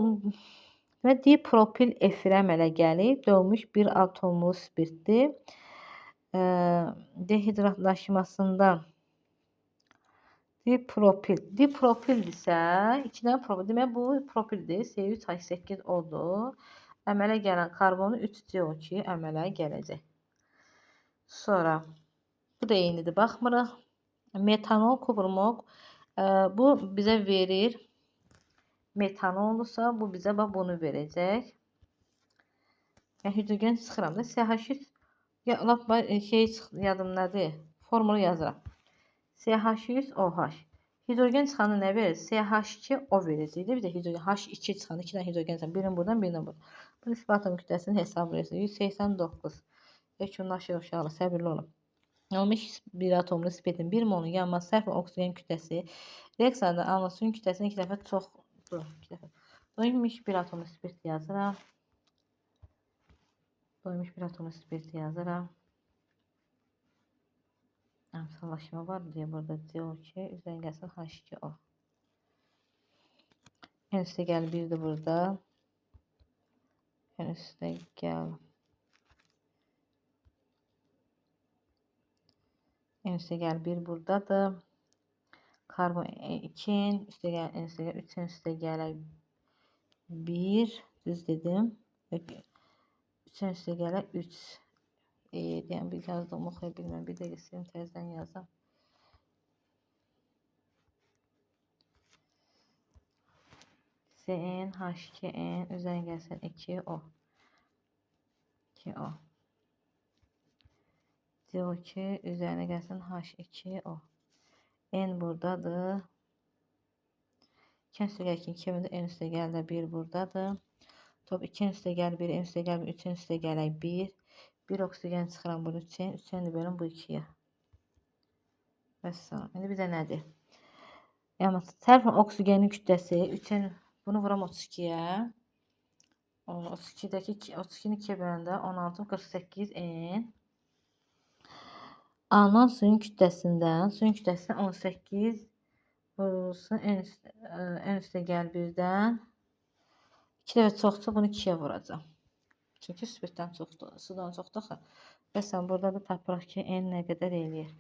və dipropil efirə əmələ gəlib, doymuş bir atomlu spirtdir. Dehidratlaşmasında dipropil, dipropildirsə, 2 dənə propil, demək bu propildir, C3H8O-dur. Əmələ gələn karbonu 3CO2 əmələ gələcək. Sonra, bu da eynidir, baxmırıq. Metanol, kubrumok, bu bizə verir. Metanolsa, bu bizə bax bunu verəcək. Yəni, hidrogen çıxıram da, CH3, ya, lap, şey yadım nədir? Formulu yazıram. CH3OH. Hidrogen çıxanda nə verir? CH2O verəcəkdir. Bir də hidrogen H2 çıxanda 2 dənə hidrogen çıxanda birini buradan, birini buradan. Bu nisbi atom kütləsini hesablayırsınız. 189. Yekunlaşır uşaqlar, səbirli olun. Olmuş bir atomlu spirtin 1 molun yanması sərf oksigen kütləsi reaksiyada alınan suyun kütləsinin 2 dəfə çoxdur. 2 dəfə. Doymuş bir atomlu spirt yazıram. Doymuş bir atomlu spirt yazıram. Əmsallaşma var deyə burada CO2, üzərinə gəlsin H2O. En üstə gəl 1-dir burada. En üstə gəl. En üstə gəl 1 buradadır. Karbon 2, üstə gəl, en üstə gəl 3, en üstə gələk 1, düz dedim. 3 en üstə gələk 3. Deyəm, bir yazdığımı oxuya bilmirəm. Bir dəqiqə istəyirəm, təzədən yazam. CN, H2N, üzərinə gəlsin 2O. 2O. CO2, üzərinə gəlsin H2O. N buradadır. 2 üstə gəl 2, 2 N üstə gəl də 1 buradadır. Top 2 üstə gəl 1, N üstə gəl 3, N üstə gələk 1. 1 oksigen çıxıram bunu 3-ə, 3-əni bölüm bu 2-yə. Vəssalam. İndi bizə nədir? Yəni, sərf oksigenin kütləsi 3-əni, bunu vuram 32-yə. 32-dəki 32-ni 2-yə böləndə 16, 48 N. Alınan suyun kütləsindən, suyun kütləsi 18 vurulsun, N üstə gəl 1-dən. 2 dəfə çoxdur, bunu 2-yə vuracağam. Çünki spirtdən çoxdur, sudan çoxdur axı. Məsələn, burada da tapırıq ki, N nə qədər eləyir.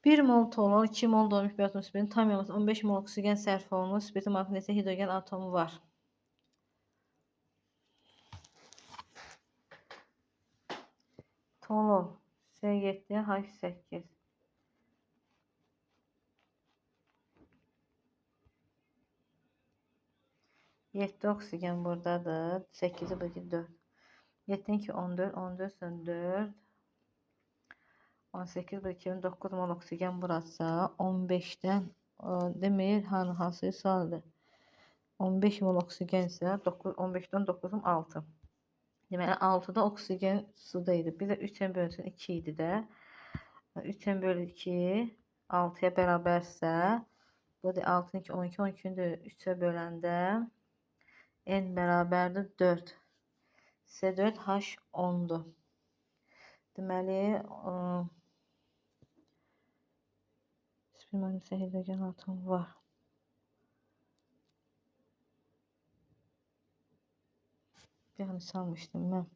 Bir mol tolol, 2 mol doymuş bir atom spirtin tam yanması 15 mol oksigen sərf olunur. Spirtin molekülündə isə hidrogen atomu var. Tolol C7H8. 7 oksigen buradadır. 8-i bu 4. 7 2, 14, 14, 4. 18, bu 2, 9 mol oksigen burası. 15-dən demir, hansı sualdır? 15 mol oksigen isə 15-dən 9-um 6. Deməli, 6-da oksigen suda idi. Bir də 3-ən bölünsün 2 idi də. 3-ən bölü 2, 6-ya bərabərsə, bu da 6-nın 2, 12, 12-ni də 3-ə böləndə N bərabərdir 4. C4H10-dur. Deməli, spirmanın hidrogen atomu var. Bir an salmışdım mən.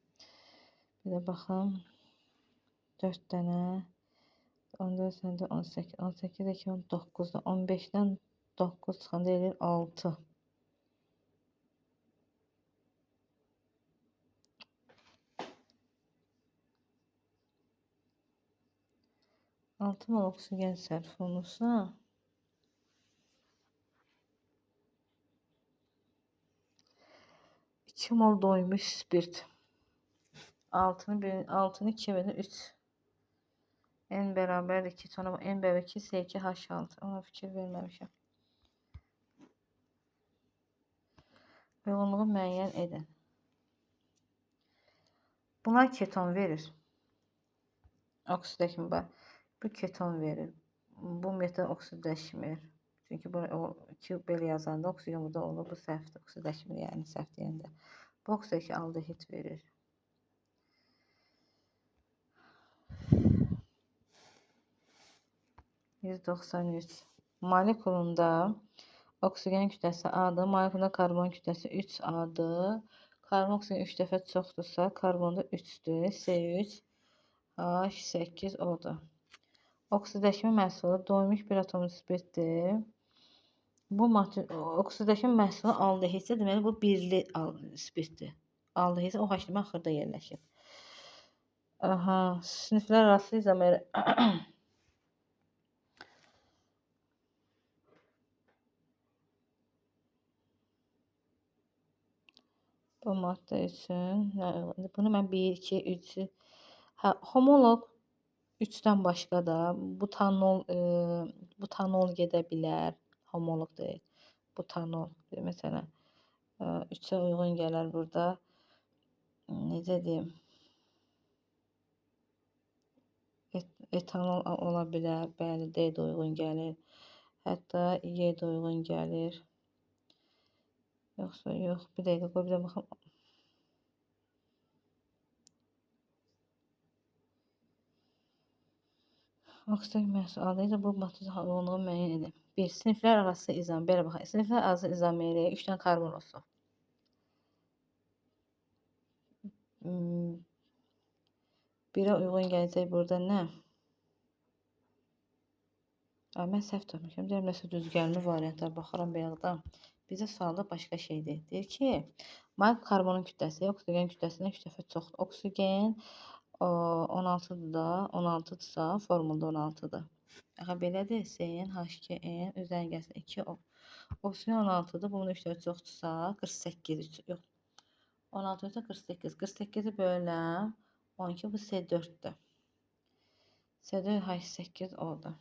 Bir də baxım. 4 dənə. 14 dənə, 18, 18, 2, 19-da, 15-dən 9 çıxanda eləyir 6. 6 mol oksigen sərf olunursa, 2 mol doymuş spirt. 6-nı 2 bölü 3. N bərabər 2, sonra N bərabər 2, C2H6. Ona fikir verməmişəm. Uyğunluğu müəyyən edin. Bunlar keton verir. Oksidləşmə var. Bu keton verir. Bu ümumiyyətlə oksidləşmir. Çünki bu 2 belə yazanda oksigen burada olur. Bu səhvdir. Oksidləşmir, yəni səhv deyəndə. Boks 2 aldehid verir. ...193. Molekulunda oksigen kütləsi A-dır. Molekulunda karbon kütləsi 3A-dır. Karbon oksigen 3 dəfə çoxdursa, karbonda 3-dür. C3, H8 O-dur. Oksidləşmə məhsulu doymuş bir atomlu spirtdir. Bu oksidləşmə məhsulu aldehidsə, deməli bu birli spirtdir. Aldehidsə OH demək axırda yerləşir. Aha, siniflər arası izomer. Bu maddə üçün, bunu mən 1, 2, 3, hə, homoloq 3-dən başqa da butanol, butanol gedə bilər. Homoloq deyil, butanol. Məsələn, 3-ə uyğun gələr burada. Necə deyim? Etanol ola bilər. Bəli, D də uyğun gəlir. Hətta Y də uyğun gəlir. Yoxsa yox, bir dəqiqə qoy, bir də baxım. Oksigen məhsulu aldehid bu maddə uyğunluğu müəyyən edir. 1. Siniflər arası izomer. Belə baxaq. Siniflər arası izomeri 3 dənə karbon olsun. 1-ə uyğun gələcək burada nə? Mən səhv tutmuşam. Deyirəm, nəsə düz gəlmir variantlar. Baxıram bayaqdan. Bizə sualda başqa şeydir. Deyir ki, molekul karbonun kütləsi oksigen kütləsindən 3 dəfə çoxdur. Oksigen 16-dır da, 16-dırsa formulda 16-dır. Axı belədir. CN, H2N, üzərinə gəlsin 2 O. Oksigen 16-dır. Bunun 3 dəfə çoxdursa 48, yox. 16-dır 48. 48-i bölürəm 12, bu C4-dür. C4 H8 O-dur.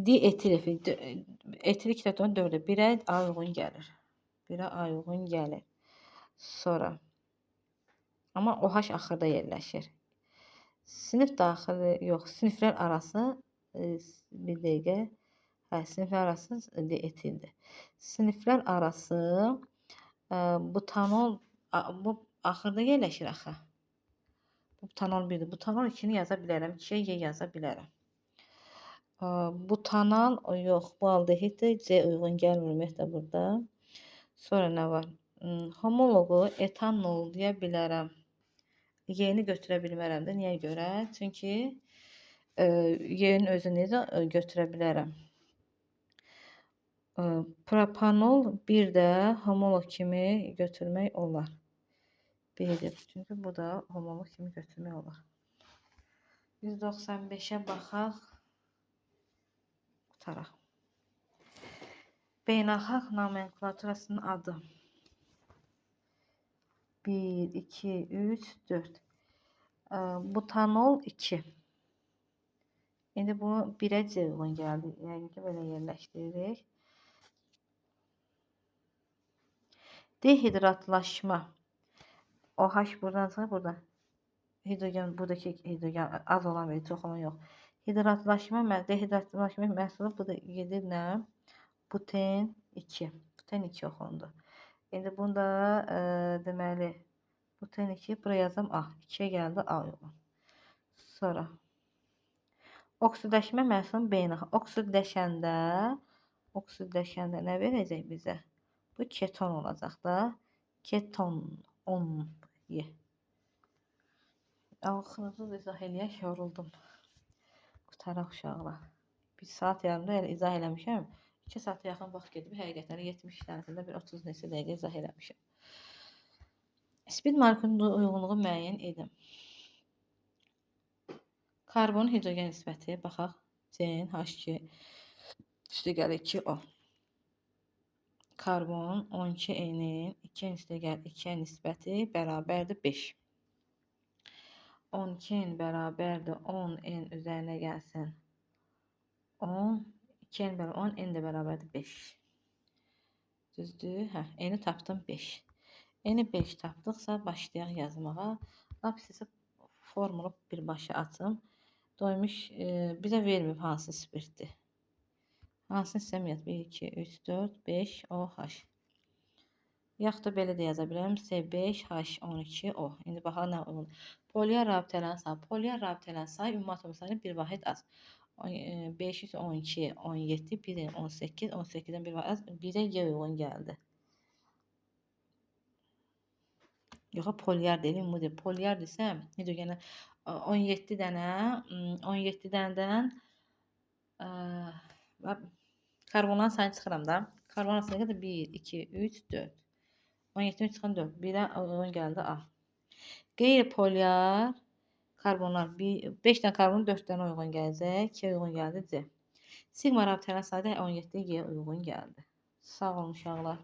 Dietil etil 2 dəfə 4-ə 1-ə A uyğun gəlir. 1-ə A uyğun gəlir. Sonra amma OH axırda yerləşir. Sinif daxili yox, siniflər arası bir dəqiqə. Hə, siniflər arası dietildir. Siniflər arası butanol bu axırda yerləşir axı. Bu butanol 1-dir. Butanol 2-ni yaza bilərəm. 2-yə Y yaza bilərəm. Butanal yox, bu aldehiddir. C uyğun gəlmir ümumiyyətlə burada. Sonra nə var? Homoloqu etanol deyə bilərəm. Y-ni götürə bilmərəm də. Niyə görə? Çünki Y-nin özünü necə götürə bilərəm? Propanol bir də homoloq kimi götürmək olar. B-dir. Çünki bu da homoloq kimi götürmək olar. 195-ə baxaq. Qutaraq. Beynəlxalq nomenklaturasının adı. 1, 2, 3, 4. Butanol 2. İndi bunu 1-ə C uyğun gəldi. Yəqin ki, belə yerləşdiririk. Dehidratlaşma. OH buradan çıxır, buradan. Hidrogen, buradakı hidrogen az olan verir, çox olan yox. Hidratlaşma, dehidratlaşma məhsulu bu da gedir nə? Buten 2. Buten 2 oxundu. İndi bunu da deməli, buten 2, buraya yazam A. 2-yə gəldi A uyğun. Sonra oksidləşmə məhsulunun beynəlxalq. Oksidləşəndə nə verəcək bizə? Bu keton olacaq da. Keton 10 Y. Axırıncı izah eləyək, yoruldum. Qutaraq uşaqlar. Bir saat yarımda elə izah eləmişəm. 2 saata yaxın vaxt gedib, həqiqətən 70 dənəsində bir 30 neçə dəqiqə izah eləmişəm. Spirt molekulunun uyğunluğu müəyyən edin. Karbon hidrogen nisbəti, baxaq, CN, H2, üstə gəlir 2O. Karbon 12N-in 2N üstə gəlir 2-yə nisbəti bərabərdir 5. 12N bərabərdir 10N üzərinə gəlsin 10, 2N bərabər 10, N də bərabərdir 5. Düzdür? Hə, N-i tapdım 5. N-i 5 tapdıqsa başlayaq yazmağa. Lap sizə formulu birbaşa açım. Doymuş bizə verməyib hansı spirtdir. Hansını istəməyək? 1, 2, 3, 4, 5, O, H. Yaxud da belə də yaza bilərəm. C5H12O. İndi baxaq nə uyğun. Polyar rabitələrin sayı. Polyar rabitələrin sayı ümumi atom sayının bir vahid az. 5, 12, 17, 1, 18, 18-dən bir vahid az. 1-ə Y uyğun gəldi. Yox, polyar deyil, ümumi deyil. Polyar desəm, necə yəni 17 dənə, 17 dənədən karbonların sayını çıxıram da. Karbonların sayı qədər 1, 2, 3, 4. 17-dən çıxan 4. 1-ə uyğun gəldi A. Qeyri-polyar karbonlar 5 dənə karbon 4 dənə uyğun gələcək. 2-yə uyğun gəldi C. Sigma rabitələrin sayı da 17 G uyğun gəldi. Sağ olun uşaqlar.